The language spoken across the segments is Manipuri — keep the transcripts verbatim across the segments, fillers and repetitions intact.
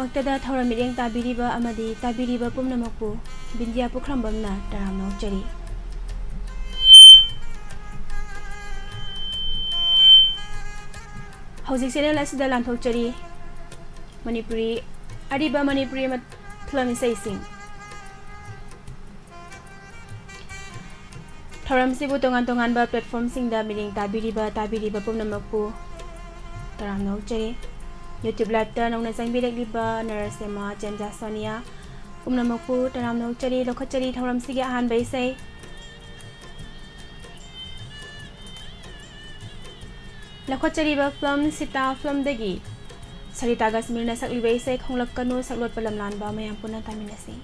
ꯃꯛꯇꯗ ꯊꯧꯔꯝ ꯃꯤꯠꯌꯦꯡ ꯇꯥꯕꯤꯔꯤꯕ ꯑꯃꯗꯤ ꯇꯥꯕꯤꯔꯤꯕ ꯄꯨꯝꯅꯃꯛꯄꯨ ꯕꯤꯟꯗꯤꯌꯥ ꯄꯨꯈ꯭ꯔꯝꯕꯝꯅ ꯇꯔꯥꯝꯅ ꯑꯣꯛꯆꯔꯤ꯫ ꯍꯧꯖꯤꯛ channel ꯑꯁꯤꯗ ꯂꯥꯟꯊꯣꯛꯆꯔꯤ ꯃꯅꯤꯄꯨꯔꯤ, ꯑꯔꯤꯕ ꯃꯅꯤꯄꯨꯔꯤ ꯃ-, film ꯏꯁꯩꯁꯤꯡ꯫ ꯊꯧꯔꯝꯁꯤꯕꯨ ꯇꯣꯉꯥꯟ ꯇꯣꯉꯥꯟꯕ platformꯁꯤꯡꯗ ꯃꯤꯠꯌꯦꯡ ꯇꯥꯕꯤꯔꯤꯕ, ꯇꯥꯕꯤꯔꯤꯕ ꯄꯨꯝꯅꯃꯛꯄꯨ ꯇꯔꯥꯝꯅ ꯑꯣꯛꯆꯔꯤ꯫ YouTube liveꯇ ꯅꯧꯅ ꯆꯪꯕꯤꯔꯛꯂꯤꯕ ꯅꯔꯁꯦꯃꯥ, ꯆꯦꯟꯖꯥ, ꯁꯣꯅꯤꯌꯥ ꯄꯨꯝꯅꯃꯛꯄꯨ ꯇꯔꯥꯝꯅ ꯑꯣꯛꯆꯔꯤ꯫ ꯂꯧꯈꯠꯆꯔꯤ ꯊꯧꯔꯝꯁꯤꯒꯤ ꯑꯍꯥꯟꯕ ꯏꯁꯩ꯫ ꯂꯧꯈꯠꯆꯔꯤꯕ film ꯁꯤꯇꯥ filmꯗꯒꯤ ꯁꯔꯤꯇꯥ ꯀꯥꯁꯃꯤꯔꯅ ꯁꯛꯂꯤꯕ ꯏꯁꯩ ꯈꯣꯡꯂꯛꯀꯅꯨ, ꯁꯛꯂꯣꯠꯄ ꯂꯝꯂꯥꯟꯕ ꯃꯌꯥꯝ ꯄꯨꯟꯅ ꯇꯥꯃꯤꯟꯅꯁꯤ꯫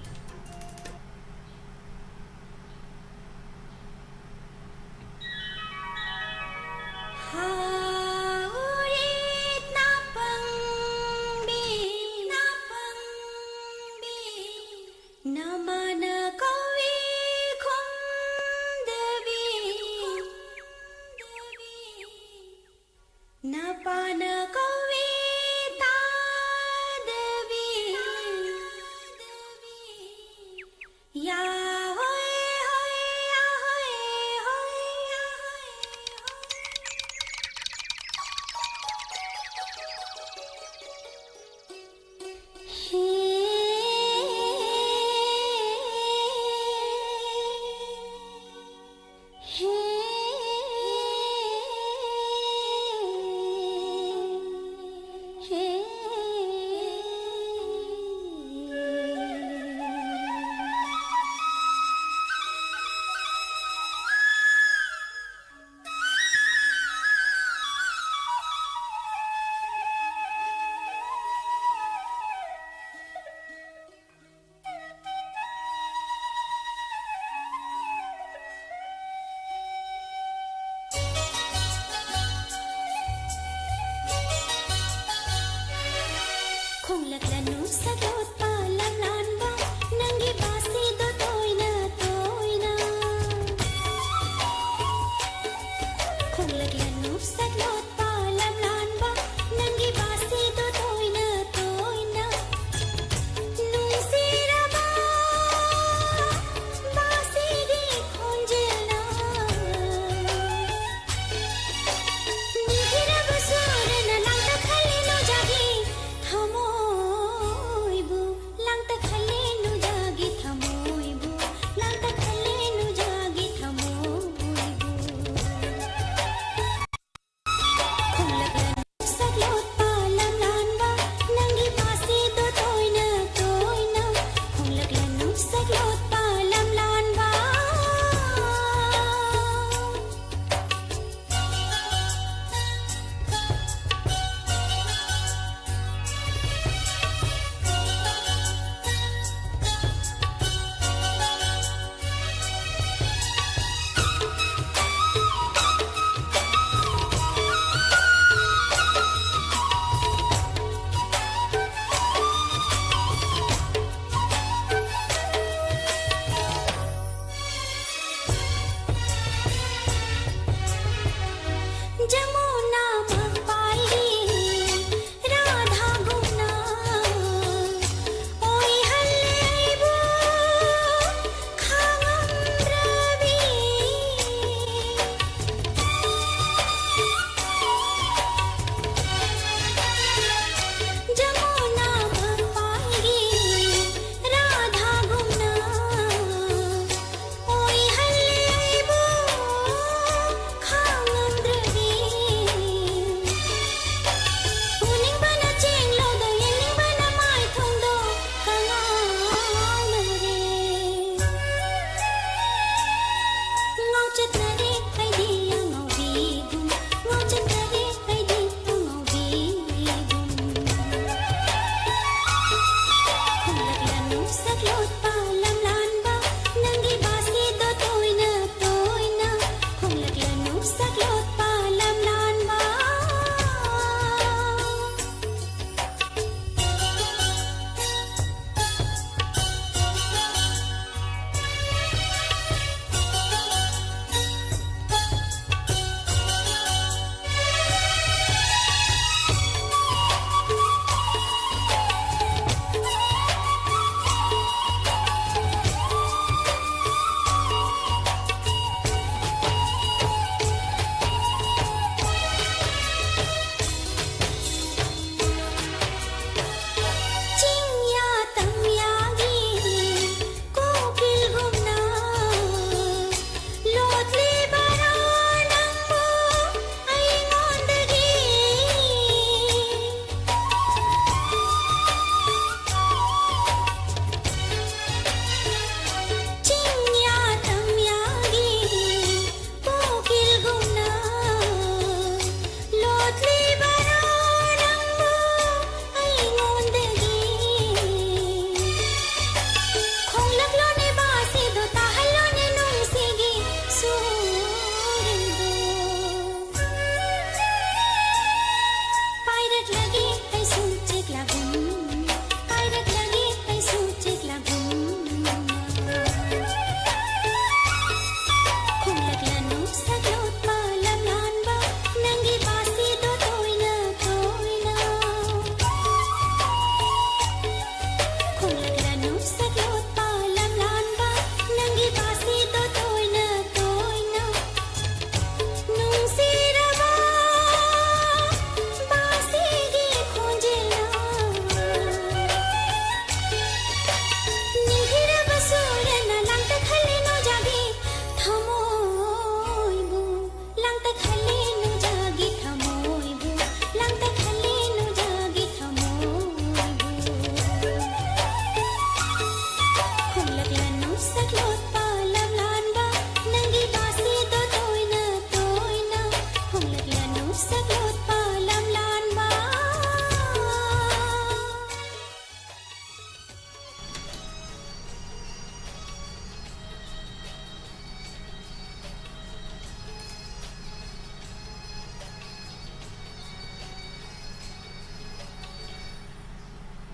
ꯅꯄꯥꯅ ꯀꯧꯏ ꯇꯥꯗꯕꯤ꯫ ꯌꯥ ꯍꯣꯏ ꯍꯣꯏ ꯌꯥ ꯍꯣꯏ ꯍꯣꯏ ꯌꯥ ꯍꯣꯏ ꯍꯣꯏ꯫ ꯈꯣꯡꯂꯛꯂꯅꯨ ꯁꯛꯂꯣꯠꯄ ꯂꯝꯂꯥꯟꯕ, ꯅꯪꯒꯤ ꯕꯥꯁꯤꯗꯣ ꯇꯣꯏꯅ ꯇꯣꯏꯅ꯫ ꯈꯣꯡꯂꯛꯂꯅꯨ ꯁꯛꯂꯣꯠꯄ ꯂꯝꯂꯥꯟꯕ, ꯅꯪꯒꯤ ꯕꯥꯁꯤꯗꯣ ꯇꯣꯏꯅ ꯇꯣꯏꯅ꯫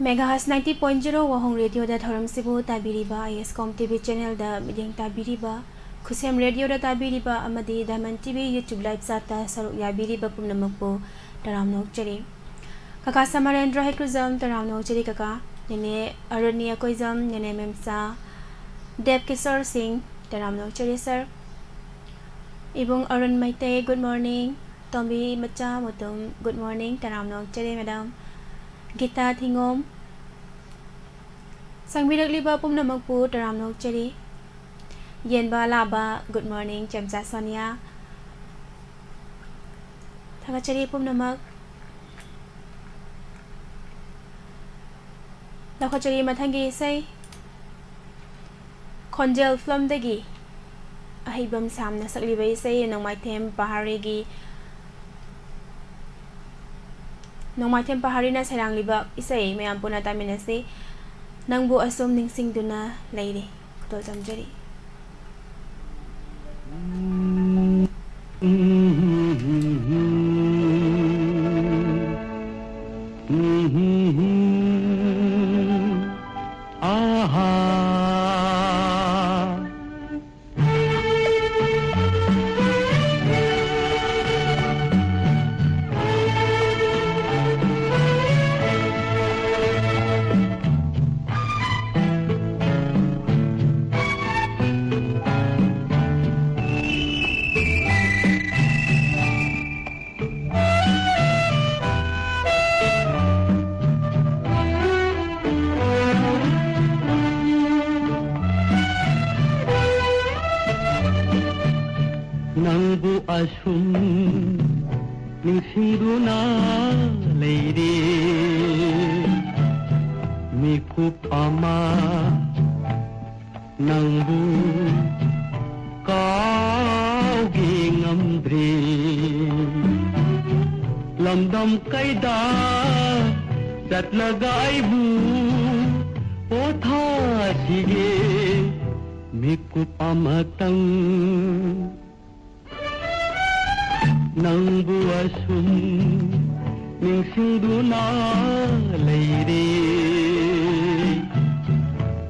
Pegasus ninety point zero ꯋꯥꯍꯣꯡ ꯔꯦꯗꯤꯑꯣꯗ ꯊꯧꯔꯝꯁꯤꯕꯨ ꯇꯥꯕꯤꯔꯤꯕ, ꯑꯥꯏ ꯑꯦꯁ ꯀꯣꯝ ꯇꯤ ꯚꯤ ꯆꯦꯅꯦꯜꯗ ꯃꯤꯠꯌꯦꯡ ꯇꯥꯕꯤꯔꯤꯕ, ꯈꯨꯁꯦꯝ ꯔꯦꯗꯤꯑꯣꯗ ꯇꯥꯕꯤꯔꯤꯕ ꯑꯃꯗꯤ diamond T V YouTube live chatꯇ ꯁꯔꯨꯛ ꯌꯥꯕꯤꯔꯤꯕ ꯄꯨꯝꯅꯃꯛꯄꯨ ꯇꯔꯥꯝꯅ ꯑꯣꯛꯆꯔꯤ꯫ ꯀꯀꯥ ꯁꯃꯔꯦꯟꯗ꯭ꯔ ꯍꯩꯀ꯭ꯔꯨꯖꯝ, ꯇꯔꯥꯝꯅ ꯑꯣꯛꯆꯔꯤ ꯀꯀꯥ꯫ ꯅꯦꯅꯦ ꯑꯔꯨꯅꯤ ꯑꯀꯣꯏꯖꯝ, ꯅꯦꯅꯦ ꯃꯦꯝꯆꯥ, ꯗꯦꯕ ꯀꯤꯁꯣꯔ ꯁꯤꯡ, ꯇꯔꯥꯝꯅ ꯑꯣꯛꯆꯔꯤ sir꯫ ꯏꯕꯨꯡ ꯑꯔꯨꯟ ꯃꯩꯇꯩ, good morning꯫ ꯇꯣꯝꯕꯤ ꯃꯆꯥ ꯃꯨꯇꯨꯝ, good morning, ꯇꯔꯥꯝꯅ ꯑꯣꯛꯆꯔꯤ madam꯫ ꯒꯤꯇꯥ ꯊꯤꯉꯣꯝ, ꯆꯪꯕꯤꯔꯛꯂꯤꯕ ꯄꯨꯝꯅꯃꯛꯄꯨ ꯇꯔꯥꯝꯅ ꯑꯣꯛꯆꯔꯤ꯫ ꯌꯦꯟꯕ ꯂꯥꯕ, good morning, ꯆꯦꯝꯆꯥ ꯁꯣꯅꯤꯌꯥ꯫ ꯊꯥꯒꯠꯆꯔꯤ ꯄꯨꯝꯅꯃꯛ꯫ ꯂꯧꯈꯠꯆꯔꯤ ꯃꯊꯪꯒꯤ ꯏꯁꯩ꯫ ꯈꯣꯟꯖꯦꯜ ꯐꯤꯂꯝꯗꯒꯤ ꯑꯍꯩꯕꯝ ꯁꯥꯝꯅ ꯁꯛꯂꯤꯕ ꯏꯁꯩ, ꯅꯣꯡꯃꯥꯏꯊꯦꯝ ꯄꯍꯥꯔꯤꯒꯤ, ꯅꯣꯡꯃꯥꯏꯊꯦꯝ ꯄꯍꯥꯔꯤꯅ ꯁꯩꯔꯥꯡꯂꯤꯕ ꯏꯁꯩ ꯃꯌꯥꯝ ꯄꯨꯟꯅ ꯇꯥꯃꯤꯟꯅꯁꯤ꯫ ꯅꯪꯕꯨ ꯑꯁꯨꯝ ꯅꯤꯡꯁꯤꯡꯗꯨꯅ ꯂꯩꯔꯦ꯫ ꯈꯨꯗꯣꯜ ꯆꯝꯖꯔꯤ꯫ ꯅꯪꯕꯨ ꯑꯁꯨꯝ ꯅꯤꯡꯁꯤꯡꯗꯨꯅ ꯂꯩꯔꯦ꯫ ꯃꯤꯀꯨꯞ ꯑꯃ ꯅꯪꯕꯨ ꯀꯥꯎꯒꯦ ꯉꯝꯗ꯭ꯔꯦ꯫ ꯂꯝꯗꯝ ꯀꯩꯗ ꯆꯠꯂꯒ ꯑꯩꯕꯨ ꯄꯣꯊꯥꯁꯤꯒꯦ꯫ ꯃꯤꯀꯨꯞ ꯑꯃꯇꯪ ꯅꯪꯕꯨ ꯑꯁꯨꯝ ꯅꯤꯡꯁꯤꯡꯗꯨꯅ ꯂꯩꯔꯦ꯫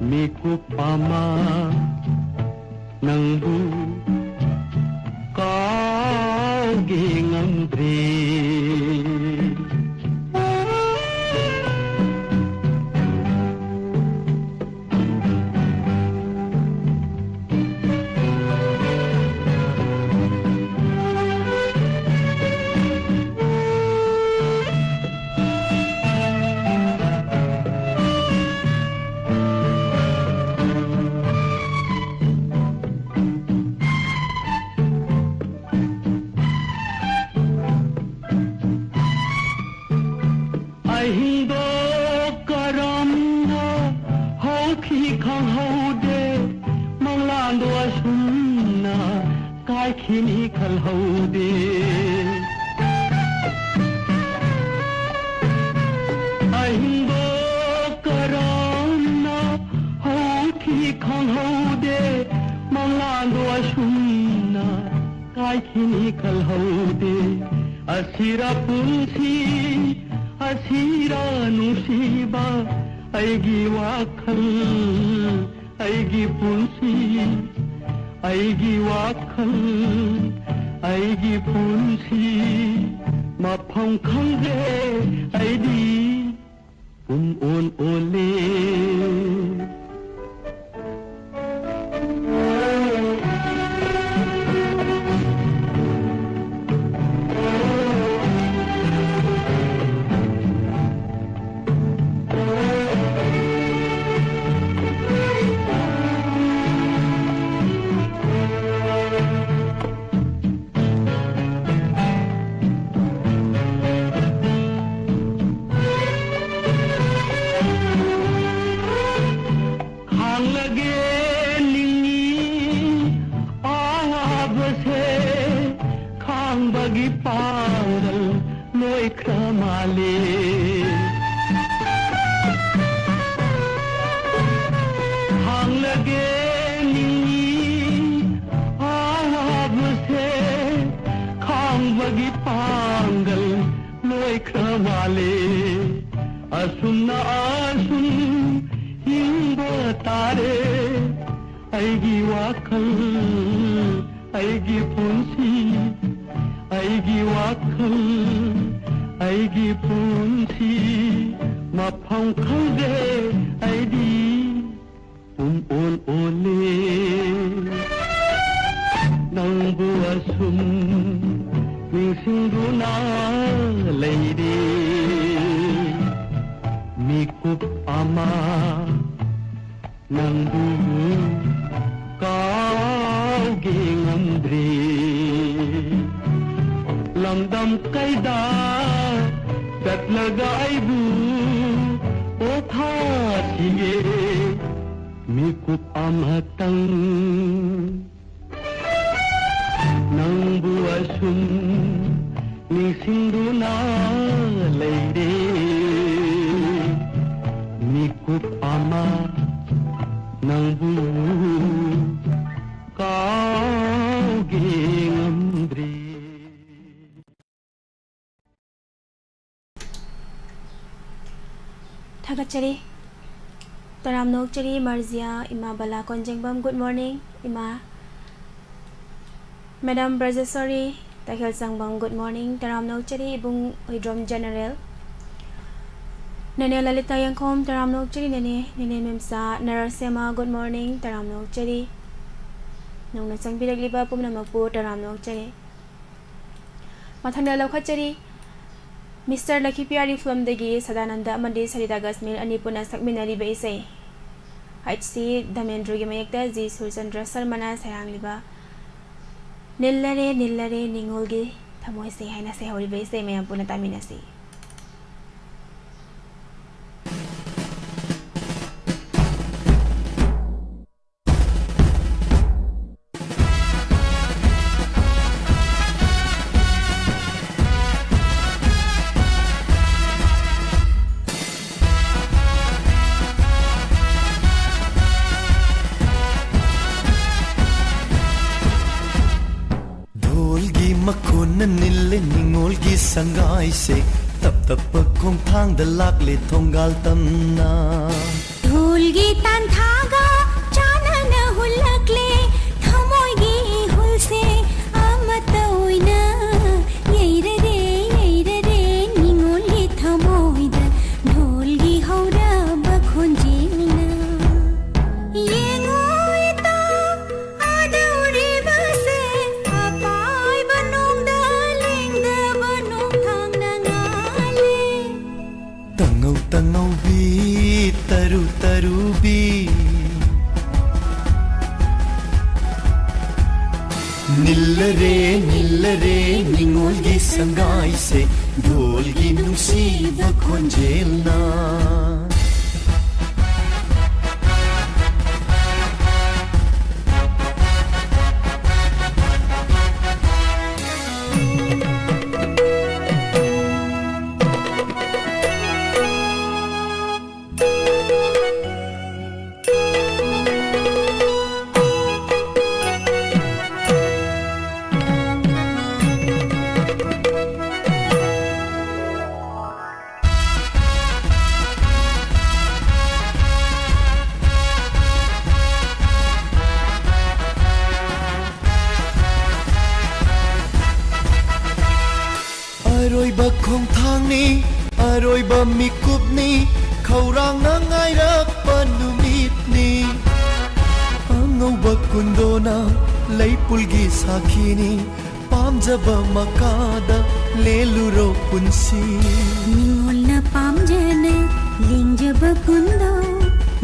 ꯃꯤꯀꯨꯞ ꯑꯃ ꯅꯪꯕꯨ ꯀꯥꯎꯒꯦ ꯉꯝꯗ꯭ꯔꯦ꯫ ꯑꯍꯤꯡꯗꯣ ꯀꯔꯝꯅ ꯍꯧꯈꯤ ꯈꯪꯍꯧꯗꯦ, ꯃꯪꯂꯥꯟꯗꯣ ꯑꯁꯨꯝꯅ ꯀꯥꯏꯈꯤꯅꯤ ꯈꯜꯍꯧꯗꯦ꯫ ꯑꯍꯤꯡꯗꯣ ꯀꯔꯝꯅ ꯍꯧꯈꯤ ꯈꯪꯍꯧꯗꯦ, ꯃꯪꯂꯥꯟꯗꯣ ꯑꯁꯨꯝꯅ ꯀꯥꯏꯈꯤꯅꯤ ꯈꯜꯍꯧꯗꯦ꯫ ꯑꯁꯤꯔ ꯄꯨꯟꯁꯤ, ꯑꯁꯤꯔ ꯅꯨꯡꯁꯤꯕ, ꯑꯩꯒꯤ ꯋꯥꯈꯜ, ꯑꯩꯒꯤ ꯄꯨꯟꯁꯤ, ꯑꯩꯒꯤ ꯋꯥꯈꯜ, ꯑꯩꯒꯤ ꯄꯨꯟꯁꯤ, ꯃꯐꯝ ꯈꯪꯗꯦ ꯑꯩꯗꯤ꯫ ꯄꯨꯝ ꯑꯣꯟ ꯑꯣꯜꯂꯦ꯫ ꯈꯥꯡꯂꯒꯦ ꯅꯤꯡꯏ ꯑꯋꯥꯕꯁꯦ, ꯈꯥꯡꯕꯒꯤ ꯄꯥꯡꯒꯜ ꯂꯣꯏꯈ꯭ꯔ ꯃꯥꯜꯂꯦ꯫ ꯈꯥꯡꯂꯒꯦ ꯅꯤꯡꯏ ꯑꯋꯥꯕꯁꯦ, ꯈꯥꯡꯕꯒꯤ ꯄꯥꯡꯒꯜ ꯂꯣꯏꯈ꯭ꯔ ꯑꯁꯨꯝꯅ ꯑꯁꯨꯝ ꯍꯤꯡꯕ ꯇꯥꯔꯦ꯫ ꯑꯩꯒꯤ ꯋꯥꯈꯜ, ꯑꯩꯒꯤ ꯄꯨꯟꯁꯤ, ꯑꯩꯒꯤ ꯋꯥꯈꯜ, ꯑꯩꯒꯤ ꯄꯨꯟꯁꯤ꯫ ꯃꯐꯝ ꯈꯪꯗꯦ ꯑꯩꯗꯤ ꯄꯨꯝ ꯑꯣꯟ ꯑꯣꯜꯂꯦ꯫ ꯅꯪꯕꯨ ꯑꯁꯨꯝ ꯅꯤꯡꯁꯤꯡꯗꯨꯅ ꯂꯩꯔꯦ꯫ ꯃꯤꯀꯨꯞ ꯑꯃ ꯅꯪꯕꯨ ꯀꯥꯎꯒꯦ ꯉꯝꯗ꯭ꯔꯦ꯫ ꯂꯝꯗꯝ ꯀꯩꯗ ꯆꯠꯂꯒ ꯑꯩꯕꯨ ꯄꯣꯊꯥꯁꯤꯒꯦ꯫ ꯃꯤꯀꯨꯞ ꯑꯃꯇꯪ ꯅꯪꯕꯨ ꯑꯁꯨꯝ ꯅꯤꯡꯁꯤꯡꯗꯨꯅ ꯂꯩꯔꯦ꯫ ꯃꯤꯀꯨꯞ ꯑꯃ ꯅꯪꯕꯨ ꯀꯥꯎꯒꯦ ꯉꯝꯗ꯭ꯔꯦ꯫ ꯊꯥꯒꯠꯆꯔꯤ꯫ ꯇꯔꯥꯝꯅ ꯑꯣꯛꯆꯔꯤ ꯃꯔꯖꯤꯌꯥ, ꯏꯃꯥ ꯕꯂꯥ ꯀꯣꯟꯖꯦꯡꯕꯝ, good morning꯫ ꯏꯃꯥ, ꯃꯦꯗꯥꯝ ꯕ꯭ꯔꯖꯦꯁꯣꯔꯤ ꯇꯈꯦꯜꯁꯪꯕꯝ, good morning꯫ ꯇꯔꯥꯝꯅ ꯑꯣꯛꯆꯔꯤ ꯏꯕꯨꯡ ꯍꯨꯏꯗ꯭ꯔꯣꯝ ꯖꯦꯅꯔꯦꯜ꯫ ꯅꯦꯅꯦ ꯂꯂꯤꯇꯥ ꯌꯦꯡꯈꯣꯝ, ꯇꯔꯥꯝꯅ ꯑꯣꯛꯆꯔꯤ ꯅꯦꯅꯦ꯫ ꯅꯦꯅꯦ ꯃꯦꯝꯆꯥ ꯅꯔꯁꯦꯃꯥ, good morning꯫ ꯇꯔꯥꯝꯅ ꯑꯣꯛꯆꯔꯤ꯫ ꯅꯧꯅ ꯆꯪꯕꯤꯔꯛꯂꯤꯕ ꯄꯨꯝꯅꯃꯛꯄꯨ ꯇꯔꯥꯝꯅ ꯑꯣꯛꯆꯔꯤ꯫ ꯃꯊꯪꯗ ꯂꯧꯈꯠꯆꯔꯤ, ꯃꯤꯁꯇꯔ ꯂꯈꯤꯄꯤꯌꯥꯔꯤ ꯐꯤꯂꯝꯗꯒꯤ ꯁꯗꯥꯅꯟꯗ ꯑꯃꯗꯤ ꯁꯔꯤꯇꯥ ꯀꯁꯃꯤꯔ ꯑꯅꯤ ꯄꯨꯟꯅ ꯁꯛꯃꯤꯟꯅꯔꯤꯕ ꯏꯁꯩ꯫ ꯍꯩꯆ ꯁꯤ ꯙꯃꯦꯟꯗ꯭ꯔꯒꯤ ꯃꯌꯦꯛꯇ ꯖꯤ ꯁꯨꯔꯆꯟꯗ꯭ꯔ ꯁꯔꯃꯅ ꯁꯩꯔꯥꯡꯂꯤꯕ ꯅꯤꯜꯂꯔꯦ ꯅꯤꯜꯂꯔꯦ ꯅꯤꯡꯉꯣꯜꯒꯤ ꯊꯃꯣꯏꯁꯦ ꯍꯥꯏꯅ ꯁꯩꯍꯧꯔꯤꯕ ꯏꯁꯩ ꯃꯌꯥꯝ ꯄꯨꯟꯅ ꯇꯥꯃꯤꯟꯅꯁꯤ꯫ ढोल की मखुन निल्ले निंगोल की संगाई से तप ꯇꯞꯄ ꯈꯣꯡꯊꯥꯡꯗ ꯂꯥꯛꯂꯦ ꯊꯣꯡꯒꯥꯜ ꯇꯝꯅ꯫ ꯙꯣꯜꯒꯤ ꯇꯥꯟꯊꯥꯒ ꯆꯥꯟꯅꯅ ꯍꯨꯜꯂꯛꯂꯦ ꯊꯃꯣꯏꯒꯤ ꯏꯍꯨꯜꯁꯦ ꯑꯃꯠꯇ ꯑꯣꯏꯅ꯫ ꯌꯩꯔꯔꯦ, ꯌꯩꯔꯔꯦ ꯅꯤꯉꯣꯜꯒꯤ ꯊꯃꯣꯏꯗ ꯙꯣꯜꯒꯤ ꯍꯧꯔꯕ ꯈꯣꯟꯖꯦꯜꯅ꯫ ꯌꯦꯡꯉꯣ ꯏꯇꯥꯎ, ꯑꯥꯗ ꯎꯔꯤꯕꯁꯦ ꯑꯄꯥꯏꯕ ꯅꯣꯡꯗ ꯂꯦꯡꯗꯕ ꯅꯣꯡꯊꯥꯡꯅ ꯉꯥꯜꯂꯦ꯫ ꯇꯉꯧ ꯇꯉꯧꯕꯤ ꯇꯔꯨ ꯇꯔꯨꯕꯤ꯫ ꯅꯤꯜꯂꯔꯦ ꯅꯤꯜꯂꯔꯦ ꯅꯤꯉꯣꯜꯒꯤ ꯁꯪꯒꯥꯏꯁꯦ ꯙꯣꯜꯒꯤ ꯅꯨꯡꯁꯤꯕ ꯈꯣꯟꯖꯦꯜꯅ꯫ ꯑꯔꯣꯏꯕ ꯈꯣꯡꯊꯥꯡꯅꯤ, ꯑꯔꯣꯏꯕ ꯃꯤꯀꯨꯞꯅꯤ, ꯈꯧꯔꯥꯡꯅ ꯉꯥꯏꯔꯛꯄ ꯅꯨꯃꯤꯠꯅꯤ꯫ ꯑꯉꯧꯕ ꯀꯨꯟꯗꯣꯅ ꯂꯩꯄꯨꯜꯒꯤ ꯁꯥꯈꯤꯅꯤ, ꯄꯥꯝꯖꯕ ꯃꯀꯥꯗ ꯂꯦꯜꯂꯨꯔꯣ ꯄꯨꯟꯁꯤ꯫ ꯅꯤꯉꯣꯜꯅ ꯄꯥꯝꯖꯅ ꯂꯦꯡꯖꯕ ꯀꯨꯟꯗꯣ,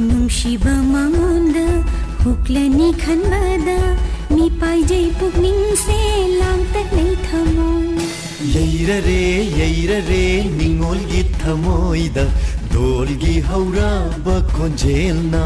ꯅꯨꯡꯁꯤꯕ ꯃꯉꯣꯟꯗ ꯍꯨꯛꯂꯅꯤ ꯈꯟꯕꯗ, ꯃꯤꯄꯥꯏꯖꯩ ꯄꯨꯛꯅꯤꯡꯁꯦ ꯂꯥꯡꯇꯛꯅꯩ ꯊꯃꯣꯏ꯫ ꯌꯩꯔꯔꯦ ꯌꯩꯔꯔꯦ ꯅꯤꯉꯣꯜꯒꯤ ꯊꯃꯣꯏꯗ ꯙꯣꯜꯒꯤ ꯍꯧꯔꯕ ꯈꯣꯟꯖꯦꯜꯅ꯫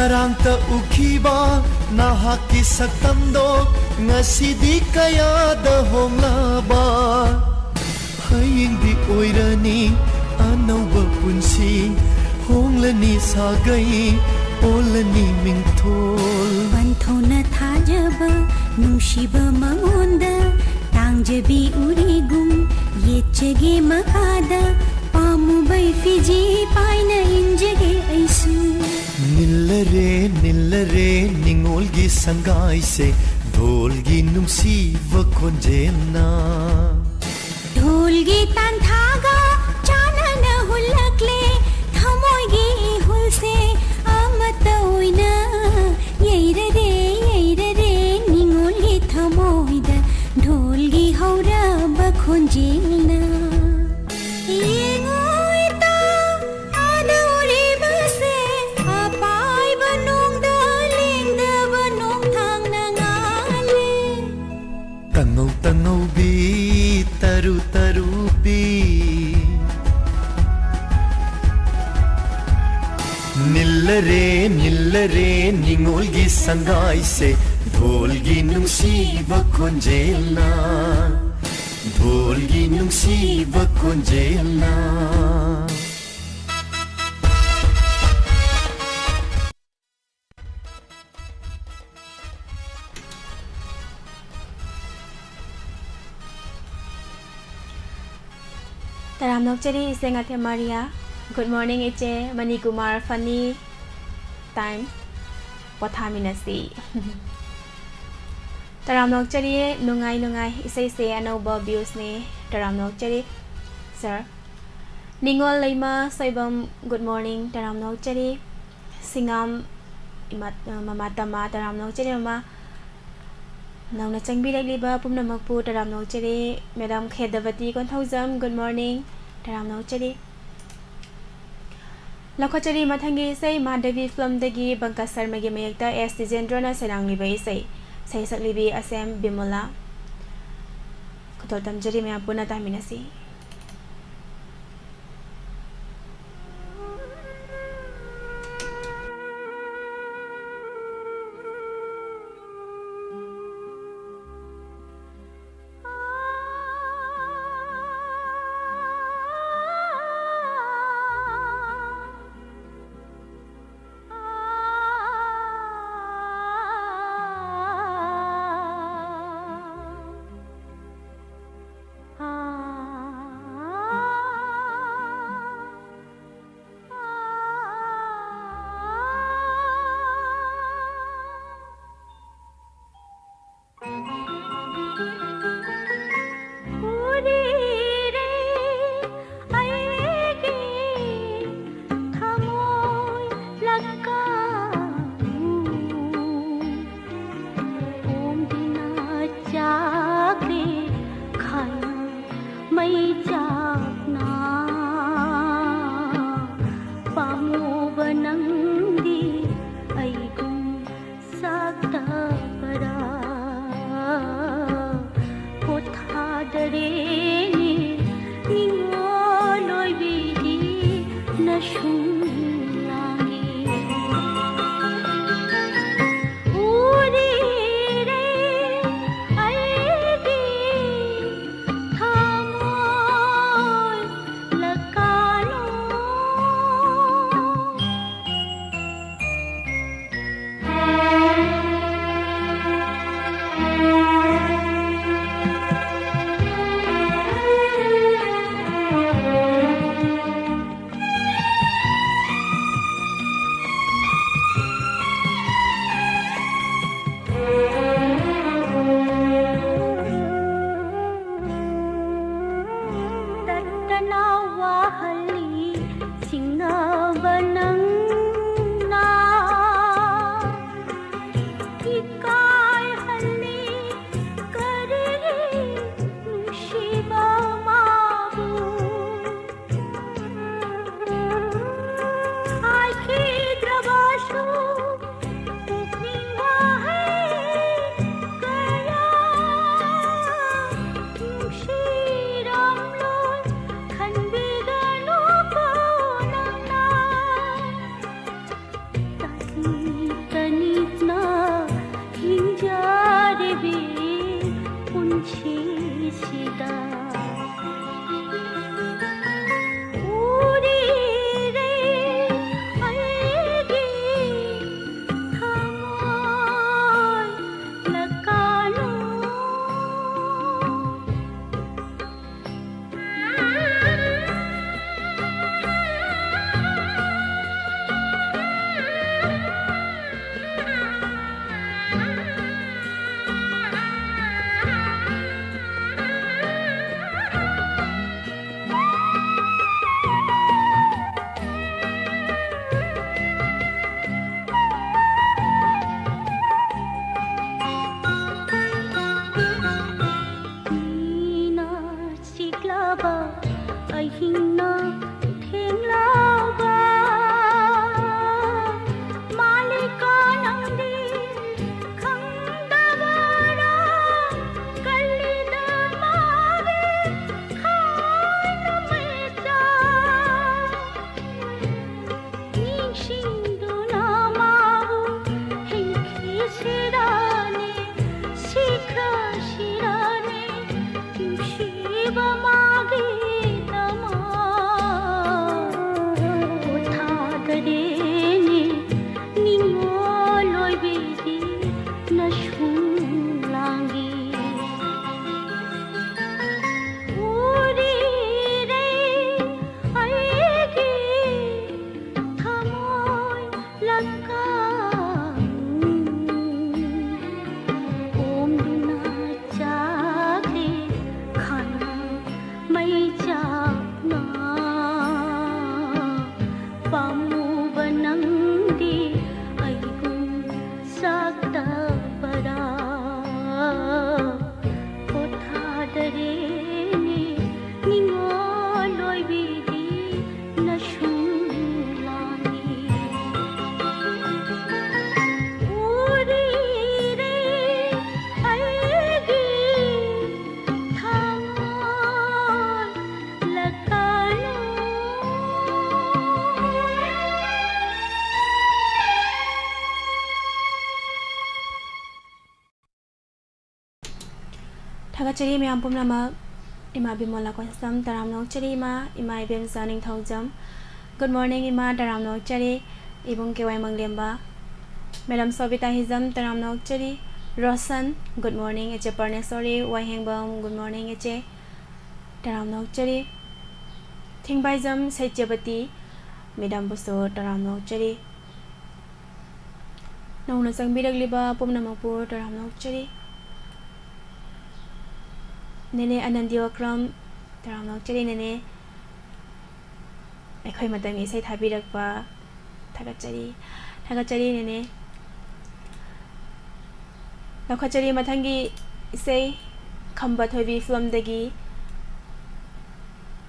ꯉꯔꯥꯡꯇ ꯎꯈꯤꯕ ꯅꯍꯥꯛꯀꯤ ꯁꯛꯇꯝꯗꯣ ꯉꯁꯤꯗꯤ ꯀꯌꯥꯗ ꯍꯣꯡꯂꯕ꯫ ꯍꯌꯦꯡꯗꯤ ꯑꯣꯏꯔꯅꯤ ꯑꯅꯧꯕ ꯄꯨꯟꯁꯤ, ꯍꯣꯡꯂꯅꯤ ꯁꯥꯒꯩ, ꯑꯣꯜꯂꯅꯤ ꯃꯤꯡꯊꯣꯜ꯫ ꯄꯟꯊꯧꯅ ꯊꯥꯖꯕ ꯅꯨꯡꯁꯤꯕ ꯃꯉꯣꯟꯗ, ꯇꯥꯡꯖꯕꯤ ꯎꯔꯤꯒꯨꯝ ꯌꯦꯠꯆꯒꯦ ꯃꯈꯥꯗ, ꯄꯥꯝꯃꯨꯕꯩ ꯐꯤꯖꯤ ꯄꯥꯏꯅ ꯏꯟꯖꯒꯦ ꯑꯩꯁꯨ꯫ ꯅꯤꯜꯂꯔꯦ, ꯅꯤꯜꯂꯔꯦ ꯅꯤꯉꯣꯜꯒꯤ ꯁꯪꯒꯥꯏꯁꯦ, ꯙꯣꯜꯒꯤ ꯅꯨꯡꯁꯤꯕ ꯈꯣꯟꯖꯦꯜꯅ꯫ ꯙꯣꯜꯒꯤ ꯇꯥꯟꯊꯥꯒ ꯆꯥꯟꯅꯅ ꯍꯨꯜꯂꯛꯂꯦ, ꯊꯃꯣꯏꯒꯤ ꯏꯍꯨꯜꯁꯦ ꯑꯃꯠꯇ ꯑꯣꯏꯅ ꯌꯩꯔꯔꯦ, ꯌꯩꯔꯔꯦ ꯅꯤꯉꯣꯜꯒꯤ ꯊꯃꯣꯏꯗ ꯙꯣꯜꯒꯤ ꯍꯧꯔꯕ ꯈꯣꯟꯖꯦꯜꯅ꯫ ꯌꯦꯡꯉꯣ ꯏꯇꯥꯎ, ꯑꯥꯗ ꯎꯔꯤꯕꯁꯦ ꯑꯄꯥꯏꯕ ꯅꯣꯡꯗ ꯂꯦꯡꯗꯕ ꯅꯣꯡꯊꯥꯡꯅ ꯉꯥꯜꯂꯦ꯫ ꯇꯉꯧ ꯇꯉꯧꯕꯤ ꯇꯔꯨ ꯇꯔꯨꯕꯤ꯫ ꯅꯤꯜꯂꯔꯦ, ꯅꯤꯜꯂꯔꯦ ꯅꯤꯉꯣꯜꯒꯤ ꯁꯪꯒꯥꯏꯁꯦ, ꯙꯣꯜꯒꯤ ꯅꯨꯡꯁꯤꯕ ꯈꯣꯟꯖꯦꯜꯅ, ꯙꯣꯜꯒꯤ ꯅꯨꯡꯁꯤꯕ ꯈꯣꯟꯖꯦꯜꯅ꯫ ꯇꯔꯥꯝꯅ ꯑꯣꯛꯆꯔꯤ ꯏꯆꯦ ꯉꯥꯊꯦꯝ ꯃꯥꯔꯤꯌꯥ꯫ Good morning ꯏꯆꯦ ꯃꯅꯤꯀꯨꯃꯥꯔ, funny time꯫ ꯄꯣꯊꯥꯃꯤꯟꯅꯁꯤ꯫ ꯇꯔꯥꯝꯅ ꯑꯣꯛꯆꯔꯤ, ꯅꯨꯡꯉꯥꯏ ꯅꯨꯡꯉꯥꯏ ꯏꯁꯩꯁꯦ ꯑꯅꯧꯕ viewsꯅꯦ꯫ ꯇꯔꯥꯝꯅ ꯑꯣꯛꯆꯔꯤ sir꯫ ꯅꯤꯉꯣꯜ ꯂꯩꯃ ꯁꯣꯏꯕꯝ, good morning, ꯇꯔꯥꯝꯅ ꯑꯣꯛꯆꯔꯤ꯫ ꯁꯤꯡꯉꯥꯝ ꯏꯃꯥ-, ꯃꯃꯥ ꯇꯃꯥ, ꯇꯔꯥꯝꯅ ꯑꯣꯛꯆꯔꯤ ꯃꯃꯥ꯫ ꯅꯧꯅ ꯆꯪꯕꯤꯔꯛꯂꯤꯕ ꯄꯨꯝꯅꯃꯛꯄꯨ ꯇꯔꯥꯝꯅ ꯑꯣꯛꯆꯔꯤ꯫ Madam ꯈꯦꯗꯕꯇꯤ ꯀꯣꯟꯊꯧꯖꯝ, good morning, ꯇꯔꯥꯝꯅ ꯑꯣꯛꯆꯔꯤ꯫ ꯂꯧꯈꯠꯆꯔꯤ ꯃꯊꯪꯒꯤ ꯏꯁꯩ ꯃꯥꯙꯕꯤ filmꯗꯒꯤ ꯄꯪꯀꯖ ꯁꯔꯃꯒꯤ ꯃꯌꯦꯛꯇ ꯑꯦꯁ ꯇꯤꯖꯦꯟꯗ꯭ꯔꯣꯅ ꯁꯩꯔꯥꯡꯂꯤꯕ ꯏꯁꯩ꯫ ꯁꯩꯁꯛꯂꯤꯕꯤ ꯑꯁꯦꯝ ꯕꯤꯃꯣꯂꯥ꯫ ꯈꯨꯗꯣꯜ ꯇꯝꯖꯔꯤ, ꯃꯌꯥꯝ ꯄꯨꯟꯅ ꯇꯥꯃꯤꯟꯅꯁꯤ꯫ ꯁꯤꯗ ꯎꯔꯤꯔꯦ ꯑꯩꯒꯤ ꯊꯃꯣꯏ ꯂꯀꯥꯅꯨ꯫ ꯊꯥꯒꯠꯆꯔꯤ ꯃꯌꯥꯝ ꯄꯨꯝꯅꯃꯛ꯫ ꯏꯃꯥ ꯕꯤꯃꯣꯂꯥ ꯀꯣꯟꯁꯝ, ꯇꯔꯥꯝꯅ ꯑꯣꯛꯆꯔꯤ꯫ ꯏꯃꯥ, ꯏꯃꯥ ꯏꯕꯦꯝꯆꯥ ꯅꯤꯡꯊꯧꯖꯝ, good morning ꯏꯃꯥ, ꯇꯔꯥꯝꯅ ꯑꯣꯛꯆꯔꯤ꯫ ꯏꯕꯨꯡ ꯀꯦ ꯋꯥꯏ ꯃꯪꯂꯦꯝꯕ, ꯃꯦꯗꯥꯝ ꯁꯣꯕꯤꯇꯥ ꯍꯤꯖꯝ, ꯇꯔꯥꯝꯅ ꯑꯣꯛꯆꯔꯤ꯫ Roshan, good morning꯫ ꯏꯆꯦ ꯄꯔꯅꯦꯁꯣꯔꯤ ꯋꯥꯏꯍꯦꯡꯕꯝ, good morning ꯏꯆꯦ, ꯇꯔꯥꯝꯅ ꯑꯣꯛꯆꯔꯤ꯫ ꯊꯤꯡꯕꯥꯏꯖꯝ ꯁꯩꯇ꯭ꯌꯕꯇꯤ ꯃꯦꯗꯥꯝꯕꯨꯁꯨ ꯇꯔꯥꯝꯅ ꯑꯣꯛꯆꯔꯤ꯫ ꯅꯧꯅ ꯆꯪꯕꯤꯔꯛꯂꯤꯕ ꯄꯨꯝꯅꯃꯛꯄꯨ ꯇꯔꯥꯝꯅ ꯑꯣꯛꯆꯔꯤ꯫ ꯅꯦꯅꯦ ꯑꯅꯟꯗꯤ ꯑꯣꯀ꯭ꯔꯝ, ꯇꯔꯥꯝꯅ ꯑꯣꯛꯆꯔꯤ ꯅꯦꯅꯦ꯫ ꯑꯩꯈꯣꯏ ꯃꯇꯝꯒꯤ ꯏꯁꯩ ꯊꯥꯕꯤꯔꯛꯄ ꯊꯥꯒꯠꯆꯔꯤ, ꯊꯥꯒꯠꯆꯔꯤ ꯅꯦꯅꯦ꯫ ꯂꯧꯈꯠꯆꯔꯤ ꯃꯊꯪꯒꯤ ꯏꯁꯩ, ꯈꯝꯕ ꯊꯣꯏꯕꯤ ꯐꯤꯂꯝꯗꯒꯤ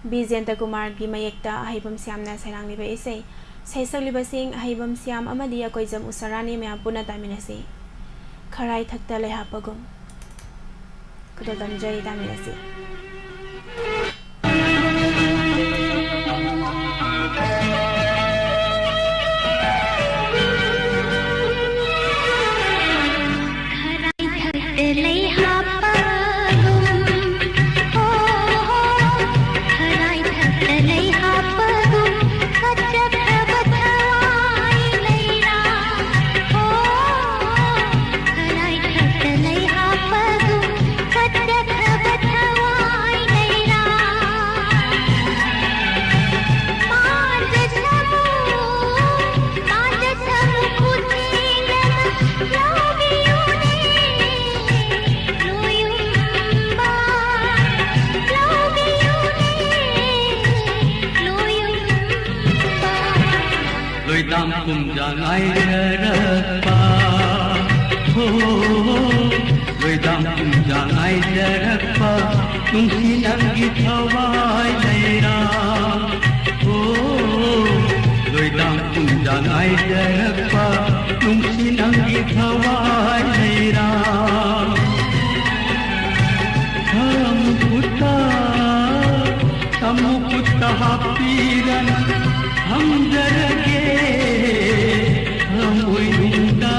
ꯕꯤ ꯖꯌꯟꯇ ꯀꯨꯃꯥꯔꯒꯤ ꯃꯌꯦꯛꯇ ꯑꯍꯩꯕꯝ ꯁ꯭ꯌꯥꯝꯅ ꯁꯩꯔꯥꯡꯂꯤꯕ ꯏꯁꯩ꯫ ꯁꯩꯁꯛꯂꯤꯕꯁꯤꯡ ꯑꯍꯩꯕꯝ ꯁ꯭ꯌꯥꯝ ꯑꯃꯗꯤ ꯑꯀꯣꯏꯖꯝ ꯎꯁꯥꯔꯥꯅꯤ꯫ ꯃꯌꯥꯝ ꯄꯨꯟꯅ ꯇꯥꯃꯤꯟꯅꯁꯤ꯫ ꯈꯔꯥꯏ ꯊꯛꯇ ꯂꯩꯍꯥꯞꯄꯒꯨꯝ꯫ ꯈꯨꯗꯣꯜ ꯇꯝꯖꯔꯤ, ꯇꯥꯃꯤꯟꯅꯁꯤ꯫ ꯂꯣꯏꯗꯥꯝ ꯄꯨꯝꯖꯥ ꯉꯥꯏꯖꯔꯛꯄ, ꯍꯣ, ꯂꯣꯏꯗꯥꯝ ꯄꯨꯝꯖꯥ ꯉꯥꯏꯖꯔꯛꯄ, ꯅꯨꯡꯁꯤ ꯅꯪꯒꯤ ꯊꯋꯥꯏ ꯂꯩꯔꯥ, ꯍꯣ, ꯂꯣꯏꯗꯥꯝ ꯄꯨꯝꯖꯥ ꯉꯥꯏꯖꯔꯛꯄ, ꯅꯨꯡꯁꯤ ꯅꯪꯒꯤ ꯊꯋꯥꯏ ꯂꯩꯔꯥ꯫ ꯈꯔ ꯃꯈꯨꯠꯇ, ꯈꯔ ꯃꯈꯨꯠꯇ ꯍꯥꯞꯄꯤꯔꯅ ꯊꯝꯖꯔꯒꯦ, ꯊꯃꯣꯏꯅꯨꯡꯗ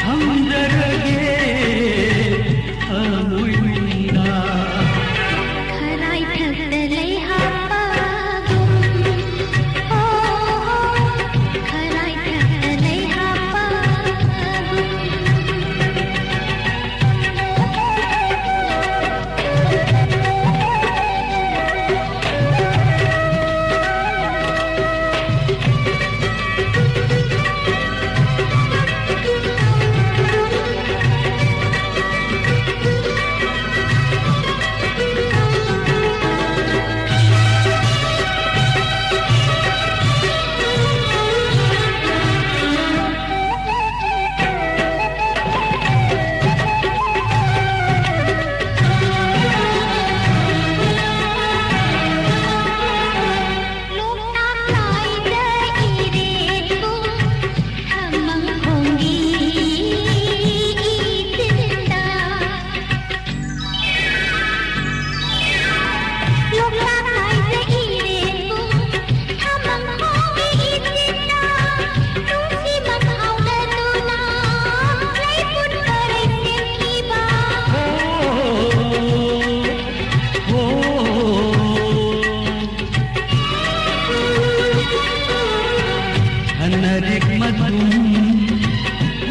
ꯊꯝꯖꯔꯒꯦ, ꯊꯃꯣꯏ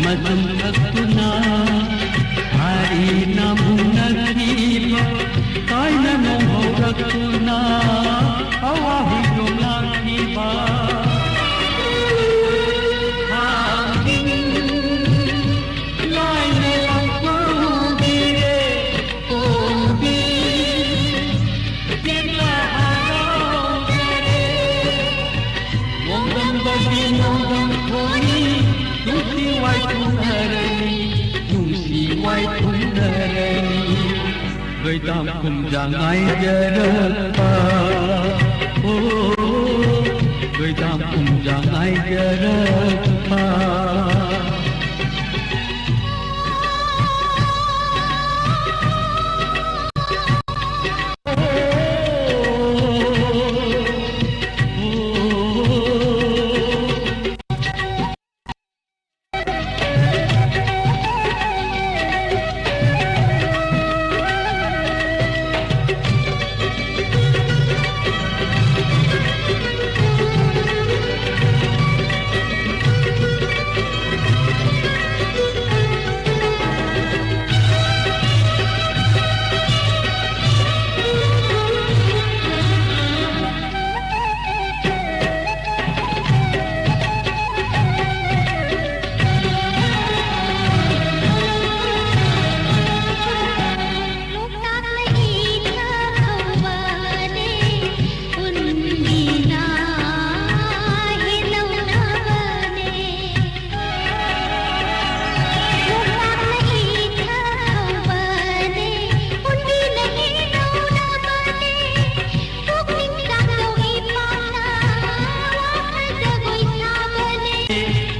ꯃꯆꯨꯝ ꯊꯛꯇꯨꯅ ꯍꯥꯏꯔꯤ ꯅꯥꯕꯨꯡꯅꯈꯤꯕ ꯀꯥꯏꯅ ꯅꯣꯡꯍꯧꯔꯛꯇꯨꯅ ꯑꯋꯥ ꯍꯤꯗꯣꯡ ꯂꯥꯛꯈꯤꯕ ꯊꯥꯡꯒꯤꯡ ꯂꯥꯏꯅ ꯂꯥꯛꯄ ꯎꯕꯤꯔꯦ ꯄꯣꯝꯕꯤ ꯆꯦꯛꯂꯥ ꯍꯔꯥꯎꯖꯔꯦ ꯅꯣꯡꯗꯝꯕꯒꯤ ꯅꯣꯡꯗꯝ ꯈꯣꯟꯅꯤ ꯅꯨꯡꯁꯤ ꯋꯥꯏ ꯊꯨꯡꯅꯔꯅꯤ ꯅꯨꯡꯁꯤ ꯋꯥꯏ ꯊꯨꯡꯅꯔꯅꯤ ꯂꯣꯏꯗꯥꯝ ꯀꯨꯝꯖꯥ ꯉꯥꯏꯖꯔꯛꯄ ꯑꯣ ꯂꯣꯏꯗꯥꯝ ꯀꯨꯝꯖꯥ ꯉꯥꯏꯖꯔꯛꯄ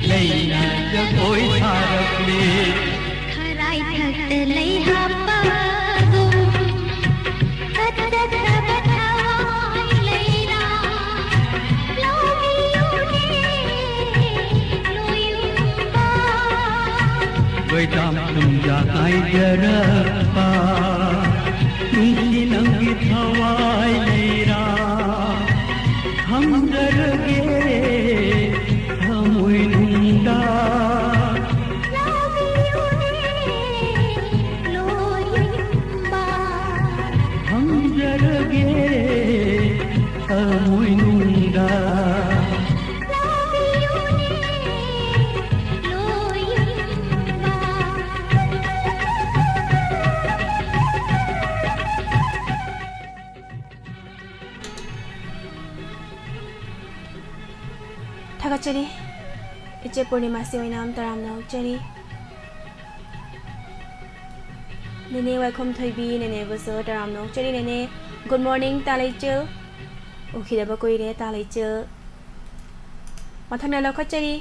ꯂꯩꯅ ꯖꯒꯣꯏ ꯁꯥꯔꯛꯂꯤ ꯈꯔꯥꯏꯊꯛꯇ ꯂꯩ ꯍꯥꯞꯄꯒꯨꯝ ꯀꯠꯆꯈ꯭ꯔꯕ ꯊꯋꯥꯏ ꯂꯩꯔꯥ ꯂꯧꯕꯤꯌꯨꯅꯦ ꯂꯣꯏꯌꯨꯝꯕ ꯂꯣꯏꯗꯥꯝ ꯀꯨꯝꯖꯥ ꯉꯥꯏꯖꯔꯛꯄ ꯅꯨꯡꯁꯤ ꯅꯪꯒꯤ ꯊꯋꯥꯏ ꯂꯩꯔꯥ ꯊꯝꯖꯔꯒꯦ ꯊꯃꯣꯏꯅꯨꯡꯗ ꯆꯔꯤ꯫ ꯏꯆꯦ ꯄꯨꯔꯅꯤꯃꯥꯁꯤ ꯑꯣꯏꯅ ꯇꯔꯥꯝꯅ ꯑꯣꯛꯆꯔꯤ꯫ ꯅꯦꯅꯦ ꯋꯥꯏꯈꯣꯝ ꯊꯣꯏꯕꯤ, ꯅꯦꯅꯦꯕꯨꯁꯨ ꯇꯔꯥꯝꯅ ꯑꯣꯛꯆꯔꯤ꯫ ꯅꯦꯅꯦ, good morning, ꯇꯥ ꯂꯩꯆꯤꯜ꯫ ꯎꯈꯤꯗꯕ ꯀꯨꯏꯔꯦ, ꯇꯥ ꯂꯩꯆꯤꯜ꯫ ꯃꯊꯪꯗ ꯂꯧꯈꯠꯆꯔꯤ,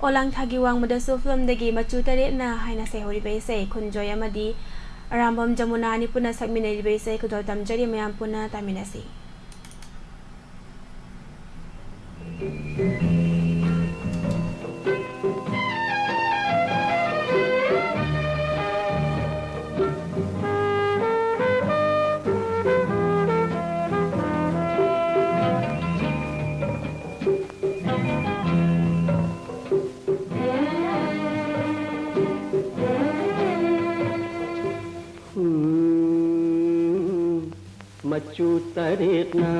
ꯑꯣꯂꯥꯡꯊꯥꯒꯤ ꯋꯥꯡꯃꯗꯁꯨ ꯐꯤꯂꯝꯗꯒꯤ ꯃꯆꯨ ꯇꯔꯦꯠꯅ ꯍꯥꯏꯅ ꯁꯩꯍꯧꯔꯤꯕ ꯏꯁꯩ ꯈꯨꯟꯖꯣꯏ ꯑꯃꯗꯤ ꯑꯔꯥꯝꯕꯝ ꯖꯃꯨꯅꯥ ꯑꯅꯤ ꯄꯨꯟꯅ ꯁꯛꯃꯤꯟꯅꯔꯤꯕ ꯏꯁꯩ ꯈꯨꯗꯣꯜ ꯇꯝꯖꯔꯤ, ꯃꯌꯥꯝ ꯄꯨꯟꯅ ꯇꯥꯃꯤꯟꯅꯁꯤ꯫ ꯎꯝ, ꯃꯆꯨ ꯇꯔꯦꯠꯅ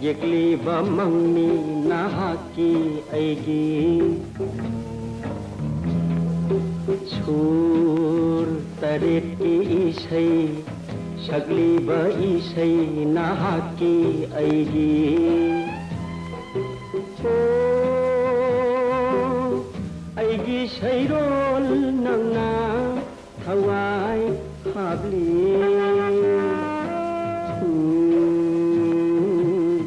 ꯌꯦꯛꯂꯤꯕ ꯃꯪꯅꯤ ꯅꯍꯥꯛꯀꯤ ꯑꯩꯒꯤ꯫ ꯁꯨꯔ ꯇꯔꯦꯠꯀꯤ ꯏꯁꯩ ꯁꯛꯂꯤꯕ ꯏꯁꯩ ꯅꯍꯥꯛꯀꯤ ꯑꯩꯒꯤ꯫ ꯑꯣ, ꯑꯩꯒꯤ ꯁꯩꯔꯣꯜ ꯅꯪꯅ ꯊꯋꯥꯏ ꯍꯥꯞꯂꯤ꯫ ꯎꯝ,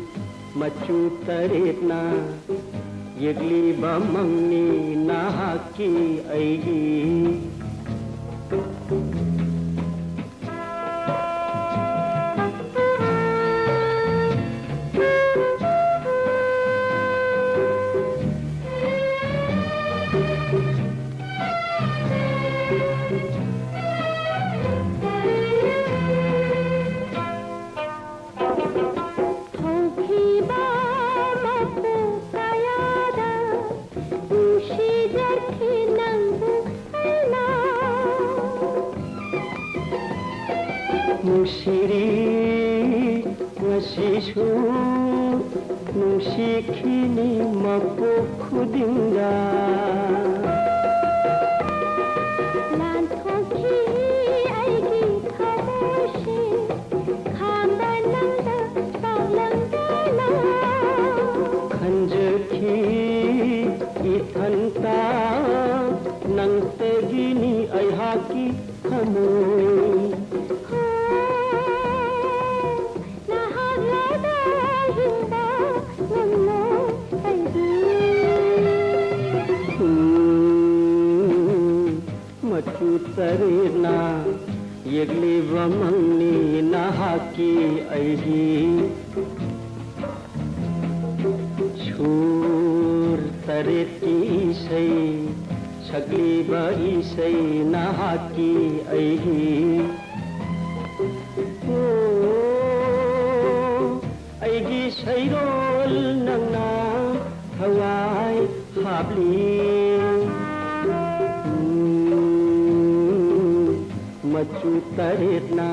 ꯃꯆꯨ ꯇꯔꯦꯠꯅ ꯌꯦꯛꯂꯤꯕ ꯃꯪꯅꯤ ꯅꯍꯥꯛꯀꯤ ꯑꯩꯒꯤ꯫ ꯍꯧꯈꯤꯕ ꯃꯄꯨ ꯀꯌꯥꯗ ꯅꯨꯡꯁꯤꯖꯈꯤ ꯅꯪꯕꯨ ꯑꯩꯅ꯫ ꯅꯨꯡꯁꯤꯔꯤ ꯉꯁꯤꯁꯨ ꯅꯨꯡꯁꯤꯈꯤꯅꯤ ꯃꯄꯣꯛ ꯈꯨꯗꯤꯡꯗ꯫ ꯂꯥꯟꯊꯣꯛꯈꯤ ꯑꯩꯒꯤ ꯊꯃꯣꯏꯁꯤ ꯈꯥꯝꯕ ꯅꯪꯗ ꯄꯥꯛꯂꯝꯗꯅ꯫ ꯈꯟꯖꯈꯤ ꯅꯍꯥꯛ ꯂꯩꯔꯦ ꯍꯤꯡꯕ ꯉꯝꯂꯣꯏ ꯑꯩꯗꯤ꯫ ꯎꯝ, ꯃꯆꯨ ꯇꯔꯦꯠꯅ ꯌꯦꯛꯂꯤꯕ ꯃꯪꯅꯤ ꯅꯍꯥꯛꯀꯤ ꯑꯩꯒꯤ꯫ ꯁꯨꯔ ꯇꯔꯦꯠꯀꯤ ꯏꯁꯩ ꯁꯛꯂꯤꯕ ꯏꯁꯩ ꯅꯍꯥꯛꯀꯤ ꯑꯩꯒꯤ꯫ ꯑꯣ, ꯑꯩꯒꯤ ꯁꯩꯔꯣꯜ ꯅꯪꯅ ꯊꯋꯥꯏ ꯍꯥꯞꯂꯤ꯫ ꯎꯝ, ꯃꯆꯨ ꯇꯔꯦꯠꯅ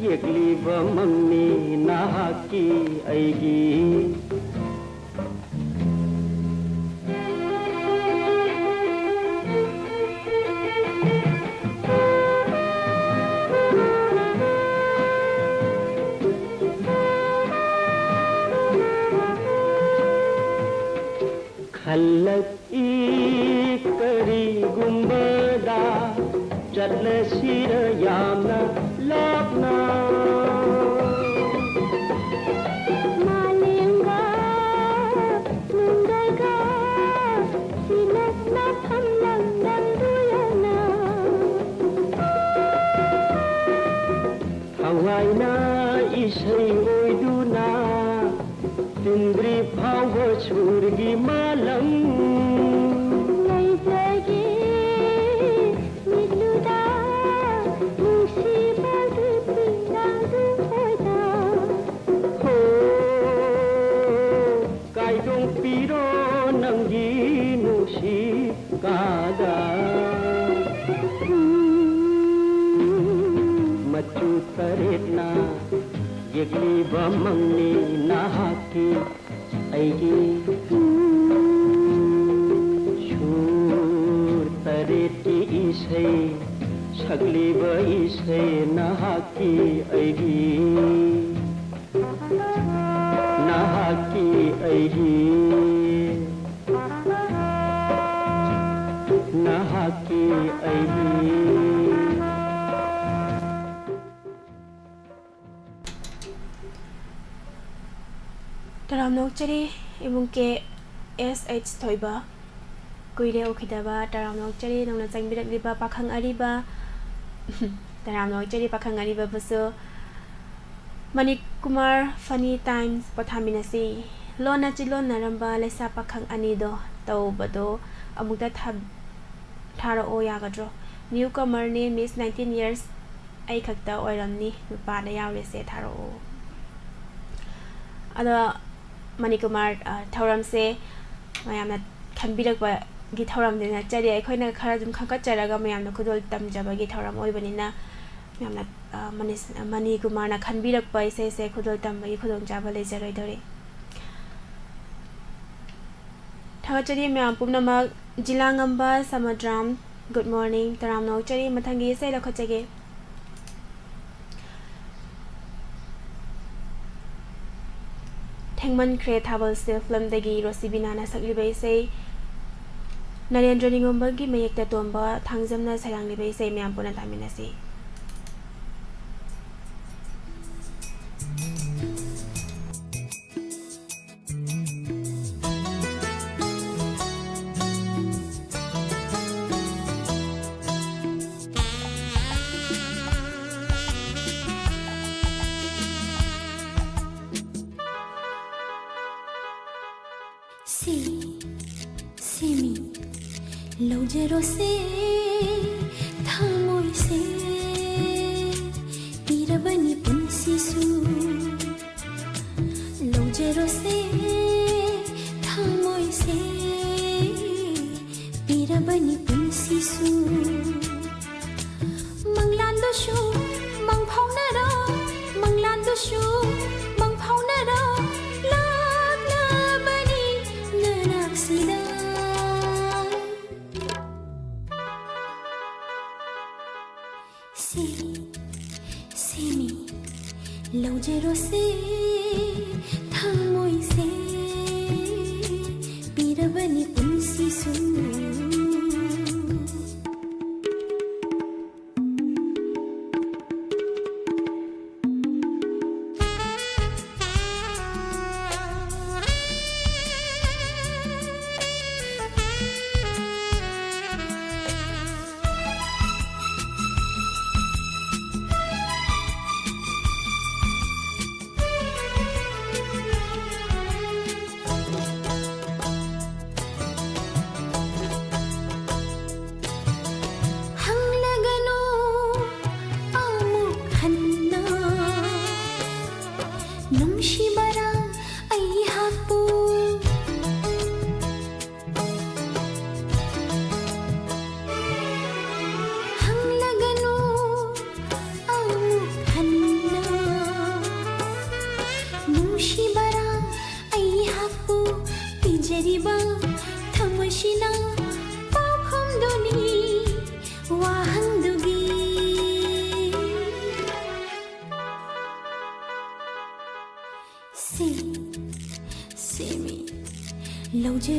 ꯌꯦꯛꯂꯤꯕ ꯃꯪꯅꯤ ꯅꯍꯥꯛꯀꯤ ꯑꯩꯒꯤ꯫ ꯈꯜꯂꯛꯏ ꯀꯔꯤꯒꯨꯝꯕꯗ ꯆꯠꯂꯁꯤꯔ ꯌꯥꯝꯅ ꯂꯥꯞꯅ꯫ ꯃꯥꯂꯦꯝꯒ ꯅꯨꯡꯗꯜꯒ ꯁꯤꯂꯛꯅ ꯐꯝꯂꯝꯂꯝꯗꯨꯌꯅ꯫ ꯊꯋꯥꯏꯅ ꯏꯁꯩ ꯑꯣꯏꯗꯨꯅ ꯇꯤꯟꯗ꯭ꯔꯤ ꯐꯥꯎꯕ ꯁꯨꯔꯒꯤ ꯃꯥꯂꯪ ꯂꯩꯖꯒꯦ ꯃꯤꯠꯂꯨꯗ ꯅꯨꯡꯁꯤꯕꯒꯤ ꯄꯤꯡꯂꯥꯡꯗꯨ ꯑꯣꯏꯅ꯫ ꯍꯣ, ꯀꯥꯏꯗꯣꯡꯄꯤꯔꯣ ꯅꯪꯒꯤ ꯅꯨꯡꯁꯤ ꯀꯥꯗ꯫ ꯃꯆꯨ ꯇꯔꯦꯠꯅ ꯌꯦꯛꯂꯤꯕ ꯃꯪꯅꯤ ꯅꯍꯥꯛꯀꯤ ꯑꯩꯒꯤ꯫ ꯁꯨꯔ ꯇꯔꯦꯠꯀꯤ ꯏꯁꯩ ꯁꯛꯂꯤꯕ ꯏꯁꯩ ꯅꯍꯥꯛꯀꯤ ꯑꯩꯒꯤ꯫ ꯅꯍꯥꯛꯀꯤ ꯑꯩꯒꯤ꯫ ꯅꯍꯥꯛꯀꯤ ꯑꯩꯒꯤ꯫ ꯇꯔꯥꯝꯅ ꯑꯣꯛꯆꯔꯤ ꯏꯕꯨꯡ ꯀꯦ ꯑꯦꯁ ꯑꯩꯆ ꯊꯣꯏꯕ꯫ ꯀꯨꯏꯔꯦ ꯎꯈꯤꯗꯕ꯫ ꯇꯔꯥꯝꯅ ꯑꯣꯛꯆꯔꯤ ꯅꯧꯅ ꯆꯪꯕꯤꯔꯛꯂꯤꯕ ꯄꯥꯈꯪ ꯑꯔꯤꯕ꯫ ꯇꯔꯥꯝꯅ ꯑꯣꯛꯆꯔꯤ ꯄꯥꯈꯪ ꯑꯔꯤꯕꯕꯨꯁꯨ꯫ ꯃꯅꯤꯀꯨꯃꯥꯔ ꯐꯅꯤ ꯇꯥꯏꯝꯁ ꯄꯣꯊꯥꯃꯤꯟꯅꯁꯤ꯫ ꯂꯣꯟꯅ ꯆꯤꯂꯣꯟꯅꯔꯝꯕ ꯂꯩꯁꯥ ꯄꯥꯈꯪ ꯑꯅꯤꯗꯣ ꯇꯧꯕꯗꯣ ꯑꯃꯨꯛꯇ ꯊꯥ-, ꯊꯥꯔꯛꯑꯣ ꯌꯥꯒꯗ꯭ꯔꯣ? ꯅ꯭ꯌꯨ ꯀꯃꯔꯅꯤ, ꯃꯤꯁ ꯅꯥꯏꯟꯇꯤꯟ ꯌꯔꯁ ꯑꯩ ꯈꯛꯇ ꯑꯣꯏꯔꯝꯅꯤ ꯅꯨꯄꯥꯗ ꯌꯥꯎꯔꯤꯁꯦ, ꯊꯥꯔꯛꯑꯣ꯫ ꯑꯗꯣ ꯃꯅꯤꯀꯨꯃꯥꯔ, ꯑ, ꯊꯧꯔꯝꯁꯦ ꯃꯌꯥꯝꯅ ꯈꯟꯕꯤꯔꯛꯄꯒꯤ ꯊꯧꯔꯝꯗꯤ ꯅꯠꯆꯗꯦ꯫ ꯑꯩꯈꯣꯏꯅ ꯈꯔ ꯑꯗꯨꯝ ꯈꯟꯒꯠꯆꯔꯒ ꯃꯌꯥꯝꯅ ꯈꯨꯗꯣꯜ ꯇꯝꯖꯕꯒꯤ ꯊꯧꯔꯝ ꯑꯣꯏꯕꯅꯤꯅ ꯃꯌꯥꯝꯅ, ꯑ, ꯃꯅꯤ-, ꯃꯅꯤꯀꯨꯃꯥꯔꯅ ꯈꯟꯕꯤꯔꯛꯄ ꯏꯁꯩꯁꯦ ꯈꯨꯗꯣꯜ ꯇꯝꯕꯒꯤ ꯈꯨꯗꯣꯡꯆꯥꯕ ꯂꯩꯖꯔꯣꯏꯗꯧꯔꯤ꯫ ꯊꯥꯒꯠꯆꯔꯤ ꯃꯌꯥꯝ ꯄꯨꯝꯅꯃꯛ꯫ ꯖꯤꯂꯥꯉꯝꯕ ꯁꯃꯗ꯭ꯔꯥꯝ, ꯒꯨꯗ ꯃꯣꯔꯅꯤꯡ꯫ ꯇꯔꯥꯝꯅ ꯑꯣꯛꯆꯔꯤ꯫ ꯃꯊꯪꯒꯤ ꯏꯁꯩ ꯂꯧꯈꯠꯆꯒꯦ꯫ ꯊꯦꯡꯃꯟꯈ꯭ꯔꯦ ꯊꯥꯕꯜꯁꯦ ꯐꯤꯂꯝꯗꯒꯤ ꯔꯣꯁꯤꯕꯤꯅꯥꯅ ꯁꯛꯂꯤꯕ ꯏꯁꯩ, ꯅꯔꯦꯟꯗ꯭ꯔ ꯅꯤꯉꯣꯝꯕꯒꯤ ꯃꯌꯦꯛꯇ ꯇꯣꯝꯕ ꯊꯥꯡꯖꯝꯅ ꯁꯩꯔꯥꯡꯂꯤꯕ ꯏꯁꯩ ꯃꯌꯥꯝ ꯄꯨꯟꯅ ꯇꯥꯃꯤꯟꯅꯁꯤ꯫ ꯁꯦ, ꯁꯦꯃꯤ, ꯂꯧꯖꯔꯣꯁꯦ ꯊꯃꯣꯏꯁꯦ, ꯄꯤꯔꯕꯅꯤ ꯄꯨꯟꯁꯤꯁꯨ꯫ ꯂꯧꯖꯔꯣꯁꯦ ꯊꯃꯣꯏꯁꯦ, ꯄꯤꯔꯕꯅꯤ ꯄꯨꯟꯁꯤꯁꯨ꯫ ꯃꯪꯂꯥꯟꯗꯨꯁꯨ ꯃꯪꯐꯥꯎꯅꯔꯣ, ꯃꯪꯂꯥꯟꯗꯨꯁꯨ ꯃꯪꯐꯥꯎꯅꯔꯣ, ꯂꯥꯛꯂꯕꯅꯤ ꯅꯅꯥꯛꯁꯤꯗ꯫ ꯁꯦ, ꯁꯦꯃꯤ, ꯂꯧꯖꯔꯣꯁꯦ ꯊꯃꯣꯏꯁꯦ, ꯄꯤꯔꯕꯅꯤ ꯄꯨꯟꯁꯤꯁꯨ꯫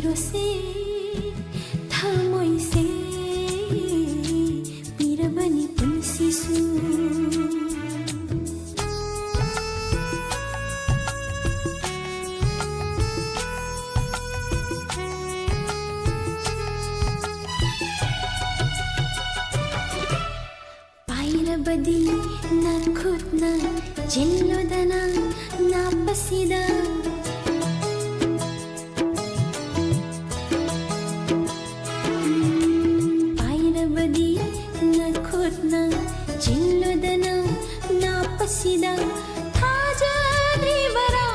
ꯔꯣꯁꯦ, ꯊꯃꯣꯏꯁꯦ ꯄꯤꯔꯕꯅꯤ ꯄꯨꯟꯁꯤꯁꯨ꯫ ꯄꯥꯏꯔꯕꯗꯤ ꯅꯈꯨꯠꯅ ꯆꯤꯜꯂꯨꯗꯅ ꯅꯥꯞꯄꯁꯤꯗ꯫ ꯄꯥꯏꯔꯕꯗꯤ ꯅꯈꯨꯠꯅ ꯆꯤꯜꯂꯨꯗꯅ ꯅꯥꯞꯄꯁꯤꯗ꯫ ꯊꯥꯖꯗ꯭ꯔꯤꯕꯔꯥ,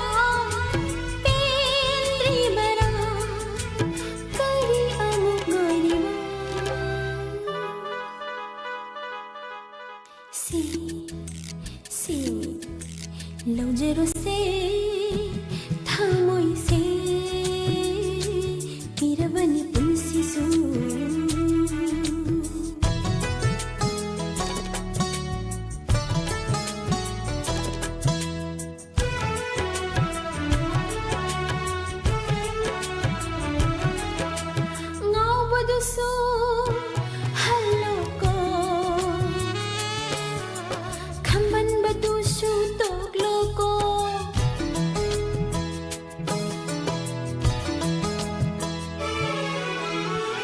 ꯄꯦꯟꯗ꯭ꯔꯤꯕꯔꯥ, ꯀꯔꯤ ꯑꯃꯨꯛ ꯉꯥꯏꯔꯤꯕ? ꯁꯤ, ꯁꯤ, ꯂꯧꯖꯔꯣꯁꯦ, ꯊꯃꯣꯏꯁꯦ ꯄꯤꯔꯕꯅꯤ ꯄꯨꯟꯁꯤꯁꯨ꯫ ꯉꯥꯎꯕꯗꯨꯁꯨ ꯍꯜꯂꯣꯀꯣ, ꯈꯝꯕꯟꯕꯗꯨꯁꯨ ꯇꯣꯛꯂꯣꯀꯣ꯫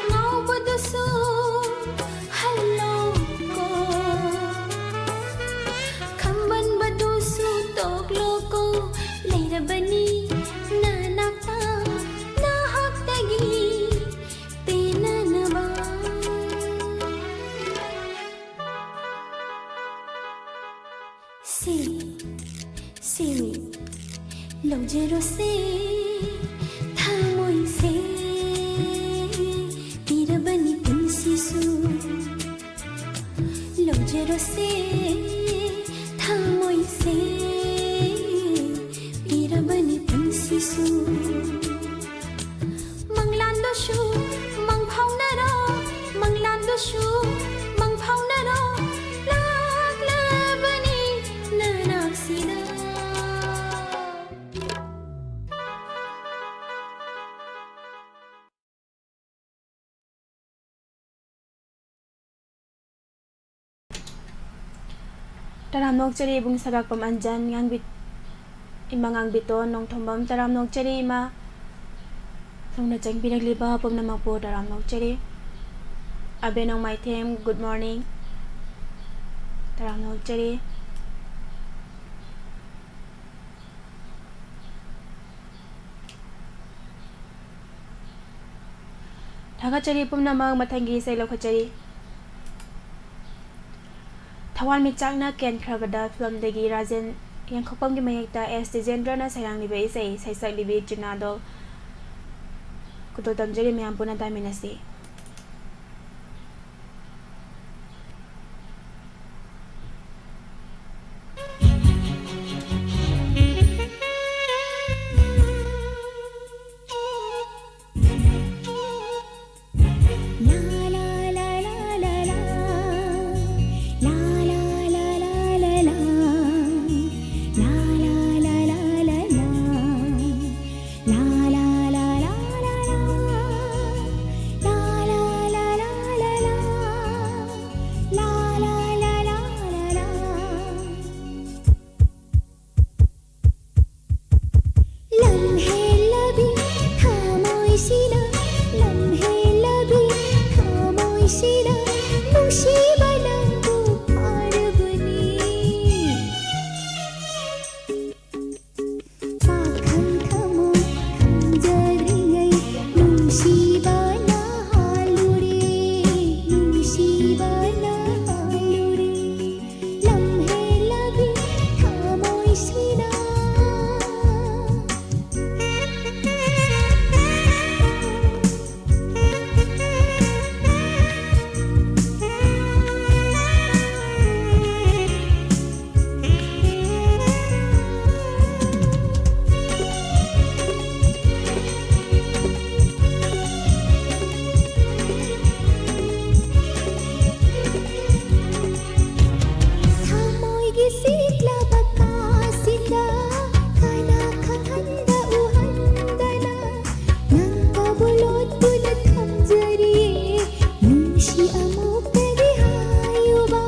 ꯉꯥꯎꯕꯗꯨꯁꯨ ꯍꯜꯂꯣꯀꯣ, ꯈꯝꯕꯟꯕꯗꯨꯁꯨ ꯇꯣꯛꯂꯣꯀꯣ꯫ ꯂꯩꯔꯕꯅꯤ ꯅꯅꯥꯛꯇ ꯅꯍꯥꯛꯇꯒꯤ ꯄꯦꯟꯅꯅꯕ꯫ ꯁꯤ, ꯁꯤ, ꯂꯧꯖꯔꯣꯁꯦ, ꯊꯃꯣꯏꯁꯦ ꯄꯤꯔꯕꯅꯤ ꯄꯨꯟꯁꯤꯁꯨ꯫ ꯂꯧꯖꯔꯣꯁꯦ, ꯊꯃꯣꯏꯁꯦ ꯄꯤꯔꯕꯅꯤ ꯄꯨꯟꯁꯤꯁꯨ꯫ ꯃꯪꯂꯥꯟꯗꯨꯁꯨ ꯃꯪꯐꯥꯎꯅꯔꯣ, ꯃꯪꯂꯥꯟꯗꯨꯁꯨ ꯃꯪꯐꯥꯎꯅꯔꯣ, ꯂꯥꯛꯂꯕꯅꯤ ꯅꯅꯥꯛꯁꯤꯗ꯫ ꯇꯔꯥꯝꯅ ꯑꯣꯛꯆꯔꯤ ꯏꯕꯨꯡ ꯁꯒꯥꯛꯄꯝ ꯑꯟꯖꯟ, ꯉꯥꯡꯕꯤ-, ꯏꯃꯥ ꯉꯥꯡꯕꯤꯇꯣꯟ ꯅꯣꯡꯊꯣꯝꯕꯝ, ꯇꯔꯥꯝꯅ ꯑꯣꯛꯆꯔꯤ ꯏꯃꯥ꯫ ꯁꯣꯝꯅ ꯆꯪꯕꯤꯔꯛꯂꯤꯕ ꯄꯨꯝꯅꯃꯛꯄꯨ ꯇꯔꯥꯝꯅ ꯑꯣꯛꯆꯔꯤ꯫ ꯑꯕꯦ ꯅꯣꯡꯃꯥꯏꯊꯦꯝ, good morning꯫ ꯇꯔꯥꯝꯅ ꯑꯣꯛꯆꯔꯤ꯫ ꯊꯥꯒꯠꯆꯔꯤ ꯄꯨꯝꯅꯃꯛ, ꯃꯊꯪꯒꯤ ꯏꯁꯩ ꯂꯧꯈꯠꯆꯔꯤ꯫ ꯊꯋꯥꯟꯃꯤꯆꯥꯛꯅ ꯀꯦꯟꯈ꯭ꯔꯕꯗ ꯐꯤꯂꯝꯗꯒꯤ ꯔꯥꯖꯦꯟ ꯌꯦꯡꯈꯣꯛꯄꯝꯒꯤ ꯃꯌꯦꯛꯇ ꯑꯦꯁ ꯇꯤꯖꯦꯟꯗ꯭ꯔꯅ ꯁꯩꯔꯥꯡꯂꯤꯕ ꯏꯁꯩ, ꯁꯩꯁꯛꯂꯤꯕꯤ ꯇ꯭ꯔꯤꯅꯥꯗꯣ ꯈꯨꯗꯣꯜ ꯇꯝꯖꯔꯤ, ꯃꯌꯥꯝ ꯄꯨꯟꯅ ꯇꯥꯃꯤꯟꯅꯁꯤ꯫ ꯂꯝꯍꯦꯜꯂꯕꯤ ꯊꯃꯣꯏꯁꯤꯅ, ꯂꯝꯍꯦꯜꯂꯕꯤ ꯊꯃꯣꯏꯁꯤꯅ ꯅꯨꯡꯁꯤꯕ ꯅꯪꯕꯨ ꯐꯥꯔꯕꯅꯤ꯫ ꯄꯥꯈꯪ ꯊꯃꯣꯏ ꯈꯪꯖꯔꯤꯉꯩ ꯅꯨꯡꯁꯤꯕꯅ ꯍꯥꯜꯂꯨꯔꯦ, ꯅꯨꯡꯁꯤꯕꯅ ꯍꯥꯜꯂꯨꯔꯦ꯫ ꯂꯝꯍꯦꯜꯂꯕꯤ ꯊꯃꯣꯏꯁꯤꯅ꯫ ꯊꯃꯣꯏꯒꯤ ꯁꯤꯠꯂꯕ ꯀꯥꯁꯤꯗ ꯀꯅꯥ ꯈꯪꯍꯟꯗ ꯎꯍꯟꯗꯅ ꯅꯪ ꯀꯕꯨ ꯂꯣꯠꯇꯨꯅ ꯊꯝꯖꯔꯤꯌꯦ, ꯅꯨꯡꯁꯤ ꯑꯃꯨꯛꯇꯗꯤ ꯍꯥꯏꯌꯨꯕ꯫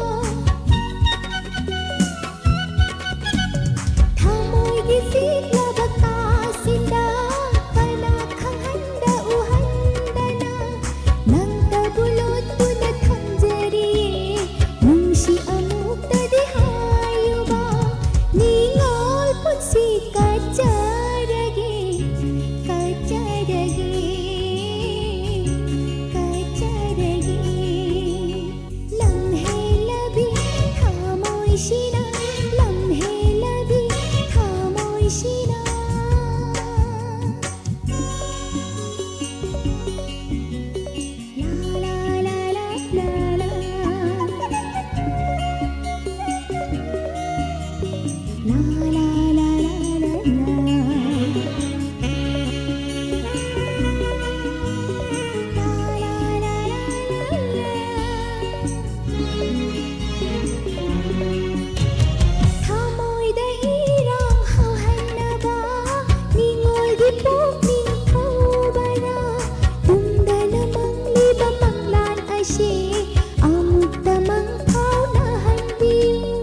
ꯑꯁꯤ ꯑꯃꯨꯛꯇ ꯃꯪꯐꯥꯎꯅꯍꯟꯕꯤꯌꯨ꯫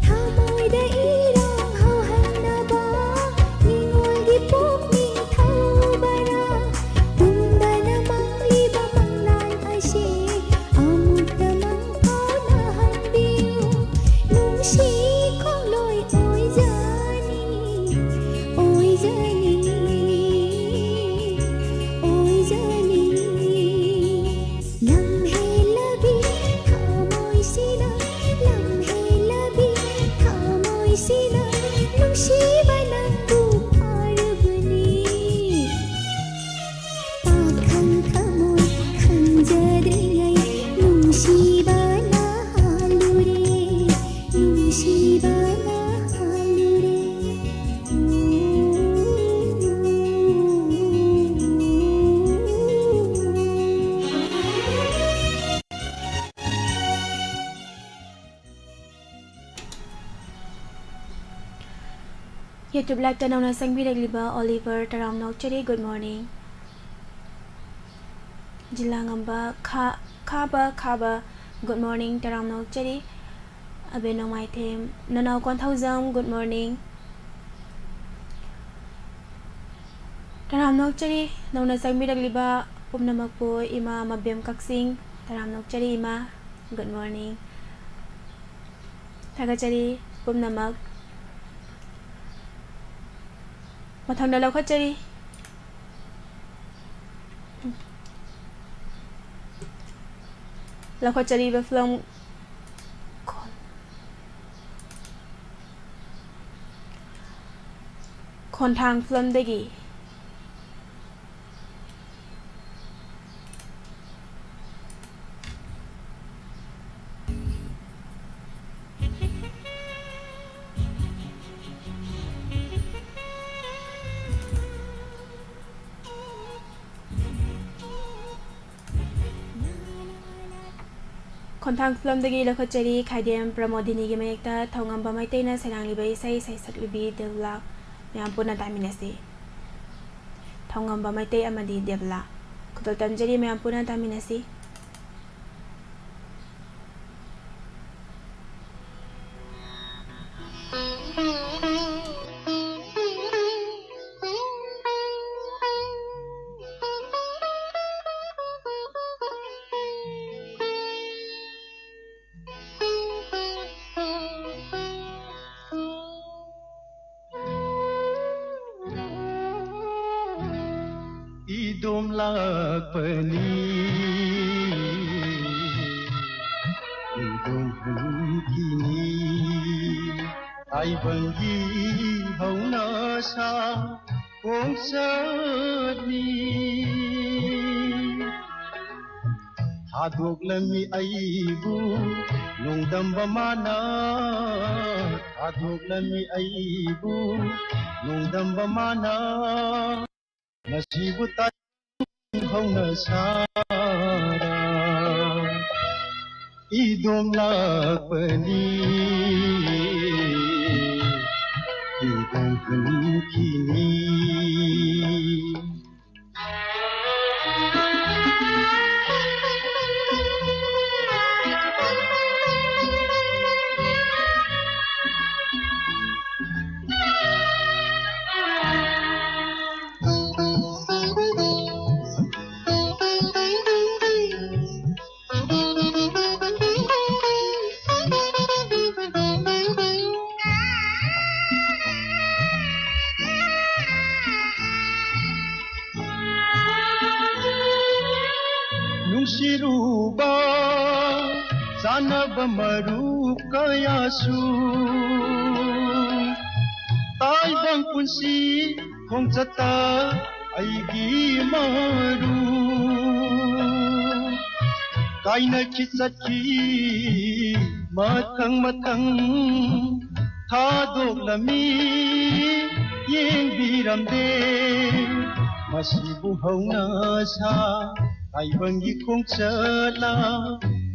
ꯊꯃꯣꯏꯗ ꯏꯔꯥꯡ ꯍꯧꯍꯟꯅꯕ ꯅꯤꯡꯉꯣꯜꯒꯤ ꯄꯨꯛꯅꯤꯡ ꯊꯧꯕꯔꯥ? ꯇꯨꯝꯗꯅ ꯃꯪꯂꯤꯕ ꯃꯪꯂꯥꯟ ꯑꯁꯤ ꯑꯃꯨꯛꯇ ꯃꯪꯐꯥꯎꯅꯍꯟꯕꯤꯌꯨ꯫ ꯅꯨꯡꯁꯤ ꯈꯣꯡꯂꯣꯏ ꯑꯣꯏꯖꯅꯤꯡꯏ, ꯑꯣꯏꯖꯅꯤꯡꯏ, ꯑꯣꯏꯖꯅꯤꯡꯏ꯫ ꯂꯝꯍꯦꯜꯂꯕꯤ ꯊꯃꯣꯏꯁꯤꯅ, ꯂꯝꯍꯦꯜꯂꯕꯤ ꯊꯃꯣꯏꯁꯤꯅ ꯅꯨꯡꯁꯤꯕ ꯅꯪꯕꯨ ꯐꯥꯔꯕꯅꯤ꯫ ꯄꯥꯈꯪ ꯊꯃꯣꯏ ꯈꯪꯖꯗ꯭ꯔꯤꯉꯩ ꯅꯨꯡꯁꯤꯕꯅ ꯍꯥꯜꯂꯨꯔꯦ, ꯅꯨꯡꯁꯤꯕꯅ ꯍꯥꯜꯂꯨꯔꯦ꯫ YouTube live ꯇ ꯅꯧꯅ ꯆꯪꯕꯤꯔꯛꯂꯤꯕ Oliver, ꯇꯔꯥꯝꯅ ꯑꯣꯛꯆꯔꯤ, good morning꯫ ꯖꯤꯂꯥ ꯉꯝꯕ, ꯈꯥ-, ꯈꯥꯕ, ꯈꯥꯕ, good morning, ꯇꯔꯥꯝꯅ ꯑꯣꯛꯆꯔꯤ꯫ ꯑꯕꯦꯟ ꯅꯣꯡꯃꯥꯏꯊꯦꯝ, ꯅꯅꯥꯎ ꯀꯣꯟꯊꯧꯖꯝ, good morning꯫ ꯇꯔꯥꯝꯅ ꯑꯣꯛꯆꯔꯤ, ꯅꯧꯅ ꯆꯪꯕꯤꯔꯛꯂꯤꯕ ꯄꯨꯝꯅꯃꯛꯄꯨ꯫ ꯏꯃꯥ ꯃꯕꯦꯝ ꯀꯛꯆꯤꯡ, ꯇꯔꯥꯝꯅ ꯑꯣꯛꯆꯔꯤ ꯏꯃꯥ, good morning꯫ ꯊꯥꯒꯠꯆꯔꯤ ꯄꯨꯝꯅꯃꯛ꯫ ꯃꯊꯪꯗ ꯂꯧꯈꯠꯆꯔꯤ꯫ ꯂꯧꯈꯠꯆꯔꯤꯕ ꯐꯤꯂꯝ ꯈꯣꯟ-, ꯈꯣꯟꯊꯥꯡ ꯐꯤꯂꯝꯗꯒꯤ꯫ ꯈꯣꯟꯊꯥꯡ ꯐꯤꯂꯝꯗꯒꯤ ꯂꯧꯈꯠꯆꯔꯤ ꯈꯥꯏꯗꯦꯝ ꯄ꯭ꯔꯃꯣꯗꯤꯅꯤꯒꯤ ꯃꯌꯦꯛꯇ ꯊꯧꯉꯝꯕ ꯃꯩꯇꯩꯅ ꯁꯩꯔꯥꯡꯂꯤꯕ ꯏꯁꯩ, ꯁꯩꯁꯛꯂꯤꯕꯤ ꯗꯤꯜꯂꯥ꯫ ꯃꯌꯥꯝ ꯄꯨꯟꯅ ꯇꯥꯃꯤꯟꯅꯁꯤ꯫ ꯊꯧꯉꯝꯕ ꯃꯩꯇꯩ ꯑꯃꯗꯤ ꯗꯦꯕꯂꯥ꯫ ꯈꯨꯗꯣꯜ ꯇꯝꯖꯔꯤ, ꯃꯌꯥꯝ ꯄꯨꯟꯅ ꯇꯥꯃꯤꯟꯅꯁꯤ꯫ ꯏꯗꯣꯝ ꯂꯥꯛꯄꯅꯤ, ꯏꯗꯣꯝ ꯍꯟꯈꯤꯅꯤ, ꯇꯥꯏꯕꯪꯒꯤ ꯍꯧꯅꯁꯥ ꯈꯣꯡꯆꯠꯅꯤ꯫ ꯊꯥꯗꯣꯛꯂꯝꯃꯤ ꯑꯩꯕꯨ ꯅꯣꯡꯗꯝꯕ ꯃꯥꯅ, ꯊꯥꯗꯣꯛꯂꯝꯃꯤ ꯑꯩꯕꯨ ꯅꯣꯡꯗꯝꯕ ꯃꯥꯅ꯫ ꯃꯁꯤꯕꯨ ꯇꯥꯏꯕꯪ ꯍꯧꯅ ꯁꯥꯔ ꯏꯗꯣꯝ ꯂꯥꯛꯄꯅꯤ, ꯏꯗꯣꯝ ꯍꯟꯈꯤꯅꯤ꯫ ꯅꯨꯡꯁꯤꯔꯨꯕ ꯆꯥꯟꯅꯕ ꯃꯔꯨꯞ ꯀꯌꯥꯁꯨ ꯇꯥꯏꯕꯪ ꯄꯨꯟꯁꯤ ꯈꯣꯡꯆꯠꯇ ꯑꯩꯒꯤ ꯃꯔꯨꯞ ꯀꯥꯏꯅꯈꯤ ꯆꯠꯈꯤ ꯃꯊꯪ ꯃꯊꯪ꯫ ꯊꯥꯗꯣꯛꯂꯝꯃꯤ ꯌꯦꯡꯕꯤꯔꯝꯗꯦ꯫ ꯃꯁꯤꯕꯨ ꯍꯧꯅ ꯁꯥ ꯇꯥꯏꯕꯪꯒꯤ ꯈꯣꯡꯆꯠꯂ,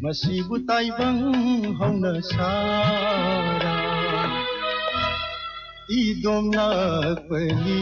ꯃꯁꯤꯕꯨ ꯇꯥꯏꯕꯪ ꯍꯧꯅ ꯁꯥꯔ ꯏꯗꯣꯝ ꯂꯥꯛꯄꯅꯤ꯫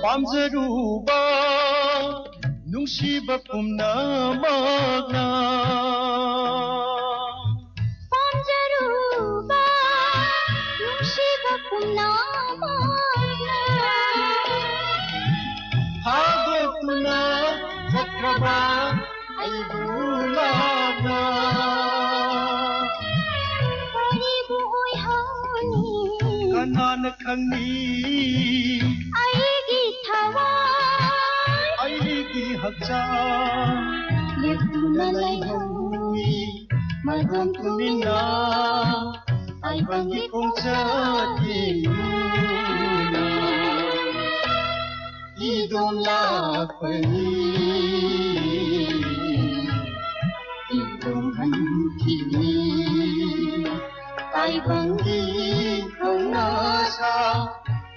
ꯄꯥꯝꯖꯔꯨꯕ ꯅꯨꯡꯁꯤꯕ ꯄꯨꯝꯅꯃꯛꯅ, ꯄꯥꯝꯖꯔꯨꯕ ꯅꯨꯡꯁꯤꯕ ꯄꯨꯝꯅꯃꯛꯅ ꯊꯥꯗꯣꯛꯇꯨꯅ ꯆꯠꯈ꯭ꯔꯕ ꯑꯩꯕꯨ ꯂꯥꯞꯅ ꯀꯔꯤꯕꯨ ꯑꯣꯏꯍꯧꯅꯤ? ꯀꯅꯥꯅ ꯈꯪꯅꯤ? ꯑꯩꯒꯤ ꯊꯋꯥꯏ, ꯑꯩꯒꯤ ꯍꯛꯆꯥꯡ ꯂꯦꯞꯇꯨꯅ ꯂꯩꯍꯧꯏ, ꯃꯗꯣꯝ ꯇꯨꯃꯤꯟꯅ ꯇꯥꯏꯕꯪꯒꯤ ꯈꯣꯡꯆꯠ ꯌꯦꯡꯗꯨꯅ꯫ ꯏꯗꯣꯝ ꯂꯥꯛꯄꯅꯤ, ꯏꯗꯣꯝ ꯍꯟꯈꯤꯅꯤ, ꯇꯥꯏꯕꯪꯒꯤ ꯈꯪꯅꯁꯥ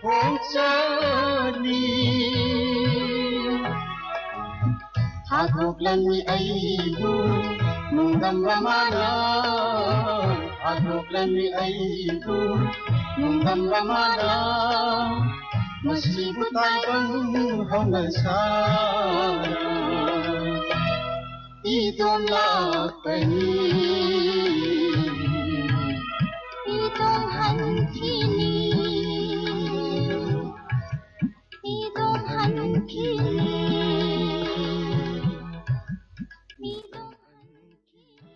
ꯈꯣꯡꯆꯠꯅꯤ꯫ ꯊꯥꯗꯣꯛꯂꯝꯃꯤ ꯑꯩꯕꯨ ꯅꯣꯡꯗꯝꯕ ꯃꯥꯅ, ꯊꯥꯗꯣꯛꯂꯝꯃꯤ ꯑꯩꯕꯨ ꯅꯣꯡꯗꯝꯕ ꯃꯥꯅ, ꯃꯁꯤꯕꯨ ꯇꯥꯏꯕꯪ ꯍꯧꯅꯁꯥꯅ ꯏꯗꯣꯝ ꯂꯥꯛꯄꯅꯤ, ꯏꯗꯣꯝ ꯍꯟꯈꯤꯅꯤ꯫ ꯃꯤꯗꯣ ꯍꯟꯈꯤꯅꯤ꯫ ꯃꯤꯗꯣ ꯍꯟꯈꯤꯅꯤ꯫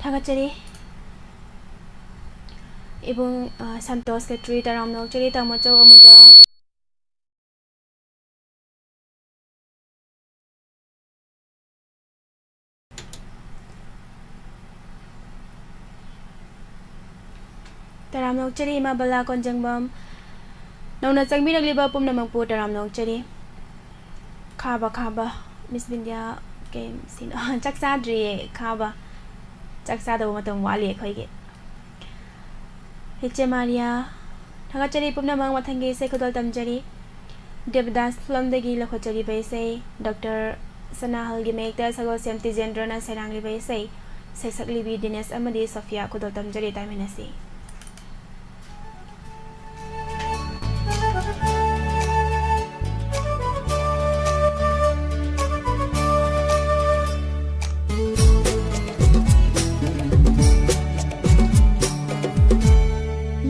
ꯊꯥꯒꯠꯆꯔꯤ꯫ ꯏꯕꯨꯡ, ꯑ, ꯁꯟꯇꯣꯁ ꯈꯦꯇ꯭ꯔꯤ, ꯇꯔꯥꯝꯅ ꯑꯣꯛꯆꯔꯤ, ꯇꯥꯃꯣꯆꯧ ꯑꯃꯨꯖꯥ꯫ ꯇꯔꯥꯝꯅ ꯑꯣꯛꯆꯔꯤ ꯏꯃꯥ ꯕꯂꯥ ꯀꯣꯟꯖꯪꯕꯝ꯫ ꯅꯧꯅ ꯆꯪꯕꯤꯔꯛꯂꯤꯕ ꯄꯨꯝꯅꯃꯛꯄꯨ ꯇꯔꯥꯝꯅ ꯑꯣꯛꯆꯔꯤ꯫ ꯈꯥꯕ, ꯈꯥꯕ, ꯃꯤꯁ ꯕꯤꯟꯗꯤꯌꯥ, ꯀꯩ ꯁꯤꯅꯣ? ꯆꯥꯛ ꯆꯥꯗ꯭ꯔꯤꯌꯦ, ꯈꯥꯕ꯫ ꯆꯥꯛ ꯆꯥꯗꯧꯕ ꯃꯇꯝ ꯋꯥꯠꯂꯤ ꯑꯩꯈꯣꯏꯒꯤ꯫ ꯏꯆꯦ ꯃꯥꯔꯤꯌꯥ, ꯊꯥꯒꯠꯆꯔꯤ ꯄꯨꯝꯅꯃꯛ꯫ ꯃꯊꯪꯒꯤ ꯏꯁꯩ ꯈꯨꯗꯣꯜ ꯇꯝꯖꯔꯤ꯫ ꯗꯦꯕꯗꯥꯁ ꯐꯤꯂꯝꯗꯒꯤ ꯂꯧꯈꯠꯆꯔꯤꯕ ꯏꯁꯩ, ꯗꯣꯛꯇꯔ ꯁꯅꯥꯍꯜꯒꯤ ꯃꯌꯦꯛꯇ ꯁꯒꯣꯜꯁꯦꯝ ꯇꯤꯖꯦꯟꯗ꯭ꯔꯅ ꯁꯩꯔꯥꯡꯂꯤꯕ ꯏꯁꯩ, ꯁꯩꯁꯛꯂꯤꯕꯤ ꯗꯤꯅꯦꯁ ꯑꯃꯗꯤ ꯁꯣꯐꯤꯌꯥ꯫ ꯈꯨꯗꯣꯜ ꯇꯝꯖꯔꯤ, ꯇꯥꯃꯤꯟꯅꯁꯤ꯫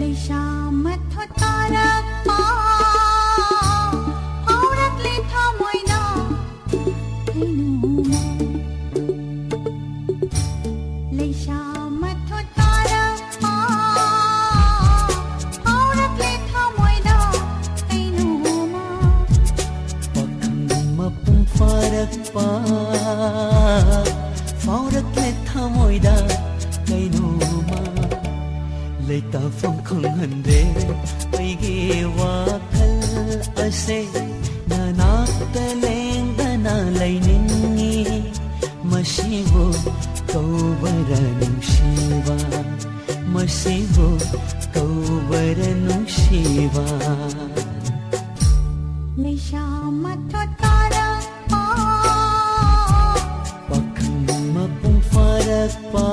ꯂꯩꯁꯥ ꯃꯊꯣ ꯇꯥꯔꯛꯄ, ꯐꯥꯎꯔꯛꯂꯦ ꯊꯃꯣꯏꯗ ꯀꯩꯅꯣꯝꯃ꯫ ꯂꯩꯁꯥ ꯃꯊꯣ ꯇꯥꯔꯛꯄ, ꯐꯥꯎꯔꯛꯂꯦ ꯊꯃꯣꯏꯗ ꯀꯩꯅꯣꯝꯃ꯫ ꯄꯥꯈꯪ ꯃꯄꯨꯡ ꯐꯥꯔꯛꯄ, ꯐꯥꯎꯔꯛꯂꯦ ꯊꯃꯣꯏꯗ ꯀꯩꯅꯣꯝꯃ꯫ ꯂꯩꯇꯥꯐꯝ ꯈꯪꯍꯟꯗꯦ ꯑꯩꯒꯤ ꯋꯥꯈꯜ ꯑꯁꯦ, ꯅꯅꯥꯛꯇ ꯂꯦꯡꯗꯅ ꯂꯩꯅꯤꯡꯉꯤ꯫ ꯃꯁꯤꯕꯨ ꯀꯧꯕꯔ ꯅꯨꯡꯁꯤꯕ, ꯃꯁꯤꯕꯨ ꯀꯧꯕꯔ ꯅꯨꯡꯁꯤꯕ꯫ ꯂꯩꯁꯥ ꯃꯊꯣ ꯇꯥꯔꯛꯄ, ꯄꯥꯈꯪ ꯃꯄꯨꯡ ꯐꯥꯔꯛꯄ꯫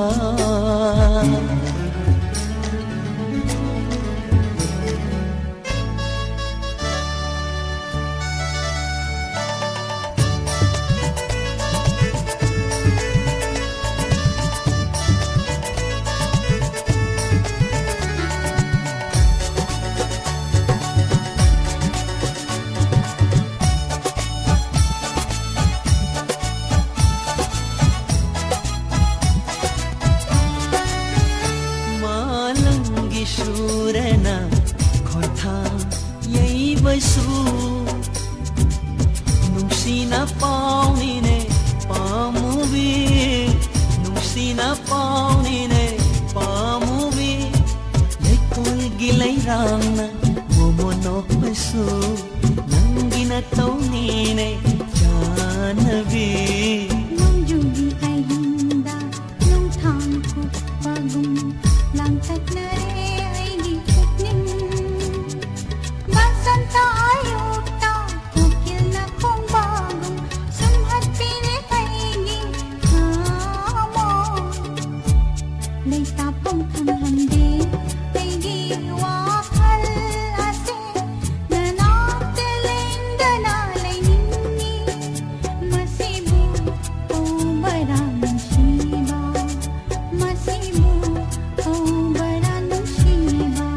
ꯃꯥꯂꯪꯒꯤ ꯁꯨꯔꯅ ꯈꯣꯟꯊꯥ ꯌꯩꯕꯁꯨ, ꯅꯨꯡꯁꯤꯅ ꯄꯥꯎꯅꯤꯅꯦ ꯄꯥꯝꯃꯨꯕꯤ, ꯅꯨꯡꯁꯤꯅ ꯄꯥꯎꯅꯤꯅꯦ ꯄꯥꯝꯃꯨꯕꯤ꯫ ꯂꯩ ꯇꯥꯡꯅ ꯃꯣꯃꯣ ꯅꯣꯛꯄꯁꯨ ꯅꯪꯒꯤ ꯅꯇꯧꯅꯤꯅꯦ ꯆꯥꯟꯅꯕꯤ꯫ ꯅꯣꯡꯖꯨꯒꯤ ꯑꯍꯤꯡꯗ ꯅꯣꯡꯊꯥꯡ ꯈꯨꯞꯄꯒꯨꯝ ꯂꯥꯡꯇꯛꯅꯔꯦ ꯑꯩꯒꯤ ꯄꯨꯛꯅꯤꯡ꯫ ꯕꯁꯟꯇ ꯑꯌꯨꯛꯇ ꯀꯣꯀꯤꯜꯅ ꯈꯣꯡꯕꯒꯨꯝ ꯁꯨꯝꯍꯠꯄꯤꯔꯦ ꯑꯩꯒꯤ ꯊꯃꯣꯏ꯫ ꯂꯩꯇꯥꯐꯝ ꯈꯪꯍꯟꯗꯦ ꯑꯩꯒꯤ ꯋꯥꯈꯜ ꯑꯁꯦ ꯅꯅꯥꯛꯇ ꯂꯦꯡꯗꯅ ꯂꯩꯅꯤꯡꯏ꯫ ꯃꯁꯤꯕꯨ ꯇꯧꯕꯔꯥ ꯅꯨꯡꯁꯤꯕ? ꯃꯁꯤꯕꯨ ꯇꯧꯕꯔꯥ ꯅꯨꯡꯁꯤꯕ?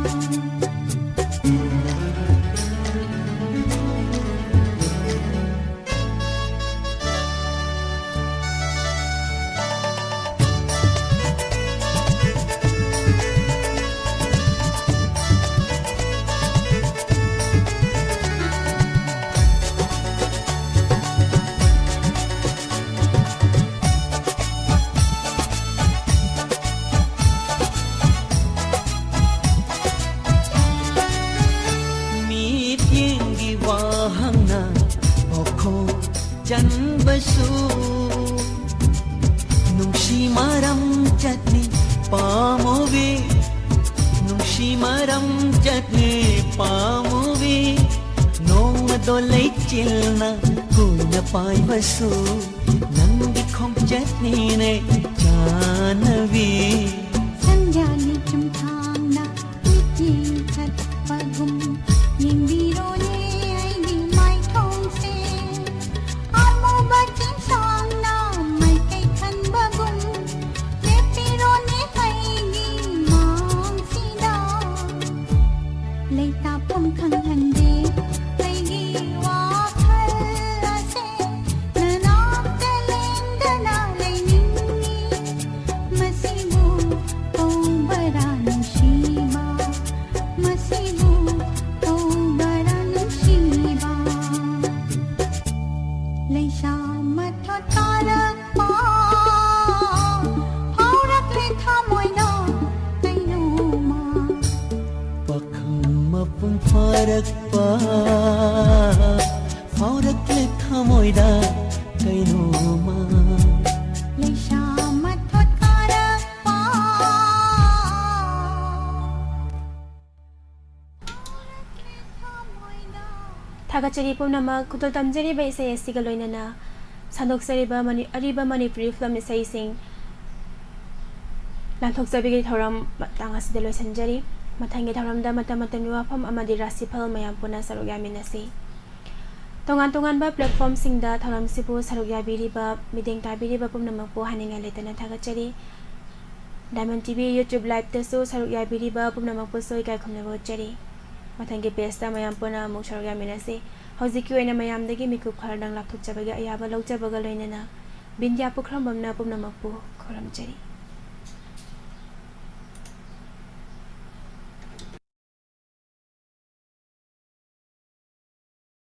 ꯃꯤꯠꯌꯦꯡꯒꯤ ꯋꯥꯍꯪꯅ ꯄꯥꯎꯈꯣꯡ ꯆꯟꯕꯁꯨ ꯅꯨꯡꯁꯤ ꯃꯔꯝ ꯆꯠꯅꯤ ꯄꯥꯝꯃꯨꯕꯤ꯫ ꯅꯨꯡꯁꯤ ꯃꯔꯝ ꯆꯠꯅꯤ ꯄꯥꯝꯃꯨꯕꯤ꯫ ꯅꯣꯡꯃꯗꯣ ꯂꯩꯆꯤꯜꯅ ꯀꯣꯏꯅ ꯄꯥꯏꯕꯁꯨ ꯅꯪꯒꯤ ꯈꯣꯡꯆꯠꯅꯤꯅꯦ ꯆꯥꯟꯅꯕꯤ꯫ ꯁꯟꯙ꯭ꯌꯥꯅꯤ ꯆꯨꯝꯊꯥꯡꯅ ꯃꯤꯠꯌꯦꯡ ꯆꯠꯄꯒꯨꯝ ꯌꯦꯡꯕꯤꯔꯣꯅꯦ ꯑꯩꯒꯤ ꯃꯥꯏꯊꯣꯡꯁꯦ꯫ ꯑꯃꯨꯕ ꯆꯤꯡꯁꯥꯡꯅ ꯃꯥꯏꯀꯩ ꯈꯟꯕꯒꯨꯝ ꯂꯦꯞꯄꯤꯔꯣꯅꯦ ꯑꯩꯒꯤ ꯃꯥꯡꯁꯤꯗ꯫ ꯂꯩꯇꯥꯐꯝ ꯈꯪꯍꯟꯗꯦ ꯑꯩꯒꯤ ꯋꯥꯈꯜ ꯑꯁꯦ ꯅꯅꯥꯛꯇ ꯂꯦꯡꯗꯅ ꯂꯩꯅꯤꯡꯏ꯫ ꯃꯁꯤꯕꯨ ꯐꯥꯎꯔꯛꯂꯦ ꯊꯃꯣꯏꯗ ꯀꯩꯅꯣꯃ꯫ ꯂꯩꯁꯥ ꯃꯊꯣꯠ ꯀꯥꯔꯛꯄ꯫ ꯊꯥꯒꯠꯆꯔꯤ ꯄꯨꯝꯅꯃꯛ꯫ ꯈꯨꯗꯣꯜ ꯇꯝꯖꯔꯤꯕ ꯏꯁꯩ ꯑꯁꯤꯒ ꯂꯣꯏꯅꯅ ꯁꯟꯗꯣꯛꯆꯔꯤꯕ ꯃꯅꯤ-, ꯑꯔꯤꯕ ꯃꯅꯤꯄꯨꯔꯤ ꯐꯤꯂꯝ ꯏꯁꯩꯁꯤꯡ ꯂꯥꯟꯊꯣꯛꯆꯕꯒꯤ ꯊꯧꯔꯝ ꯃꯇꯥꯡ ꯑꯁꯤꯗ ꯂꯣꯏꯁꯤꯟꯖꯔꯤ꯫ ꯃꯊꯪꯒꯤ ꯊꯧꯔꯝꯗ ꯃꯇꯝ ꯃꯇꯝꯒꯤ ꯋꯥꯐꯝ ꯑꯃꯗꯤ ꯔꯥꯁꯤꯐꯜ ꯃꯌꯥꯝ ꯄꯨꯟꯅ ꯁꯔꯨꯛ ꯌꯥꯃꯤꯟꯅꯁꯤ꯫ ꯇꯣꯉꯥꯟ ꯇꯣꯉꯥꯟꯕ platformꯁꯤꯡꯗ ꯊꯧꯔꯝꯁꯤꯕꯨ ꯁꯔꯨꯛ ꯌꯥꯕꯤꯔꯤꯕ, ꯃꯤꯠꯌꯦꯡ ꯇꯥꯕꯤꯔꯤꯕ ꯄꯨꯝꯅꯃꯛꯄꯨ ꯍꯥꯏꯅꯤꯡꯉꯥꯏ ꯂꯩꯇꯅ ꯊꯥꯒꯠꯆꯔꯤ꯫ Diamond TV YouTube Liveꯇꯁꯨ ꯁꯔꯨꯛ ꯌꯥꯕꯤꯔꯤꯕ ꯄꯨꯝꯅꯃꯛꯄꯨꯁꯨ ꯏꯀꯥꯏ ꯈꯨꯝꯅꯕ ꯎꯠꯆꯔꯤ꯫ ꯃꯊꯪꯒꯤ pageꯇ ꯃꯌꯥꯝ ꯄꯨꯟꯅ ꯑꯃꯨꯛ ꯁꯔꯨꯛ ꯌꯥꯃꯤꯟꯅꯁꯤ꯫ ꯍꯧꯖꯤꯛꯀꯤ ꯑꯣꯏꯅ ꯃꯌꯥꯝꯗꯒꯤ ꯃꯤꯀꯨꯞ ꯈꯔꯗꯪ ꯂꯥꯞꯊꯣꯛꯆꯕꯒꯤ ꯑꯌꯥꯕ ꯂꯧꯖꯕꯒ ꯂꯣꯏꯅꯅ ꯕꯤꯟꯗ꯭ꯌꯥ ꯄꯨꯈ꯭ꯔꯝꯕꯝꯅ ꯄꯨꯝꯅꯃꯛꯄꯨ ꯈꯨꯔꯨꯝꯖꯔꯤ꯫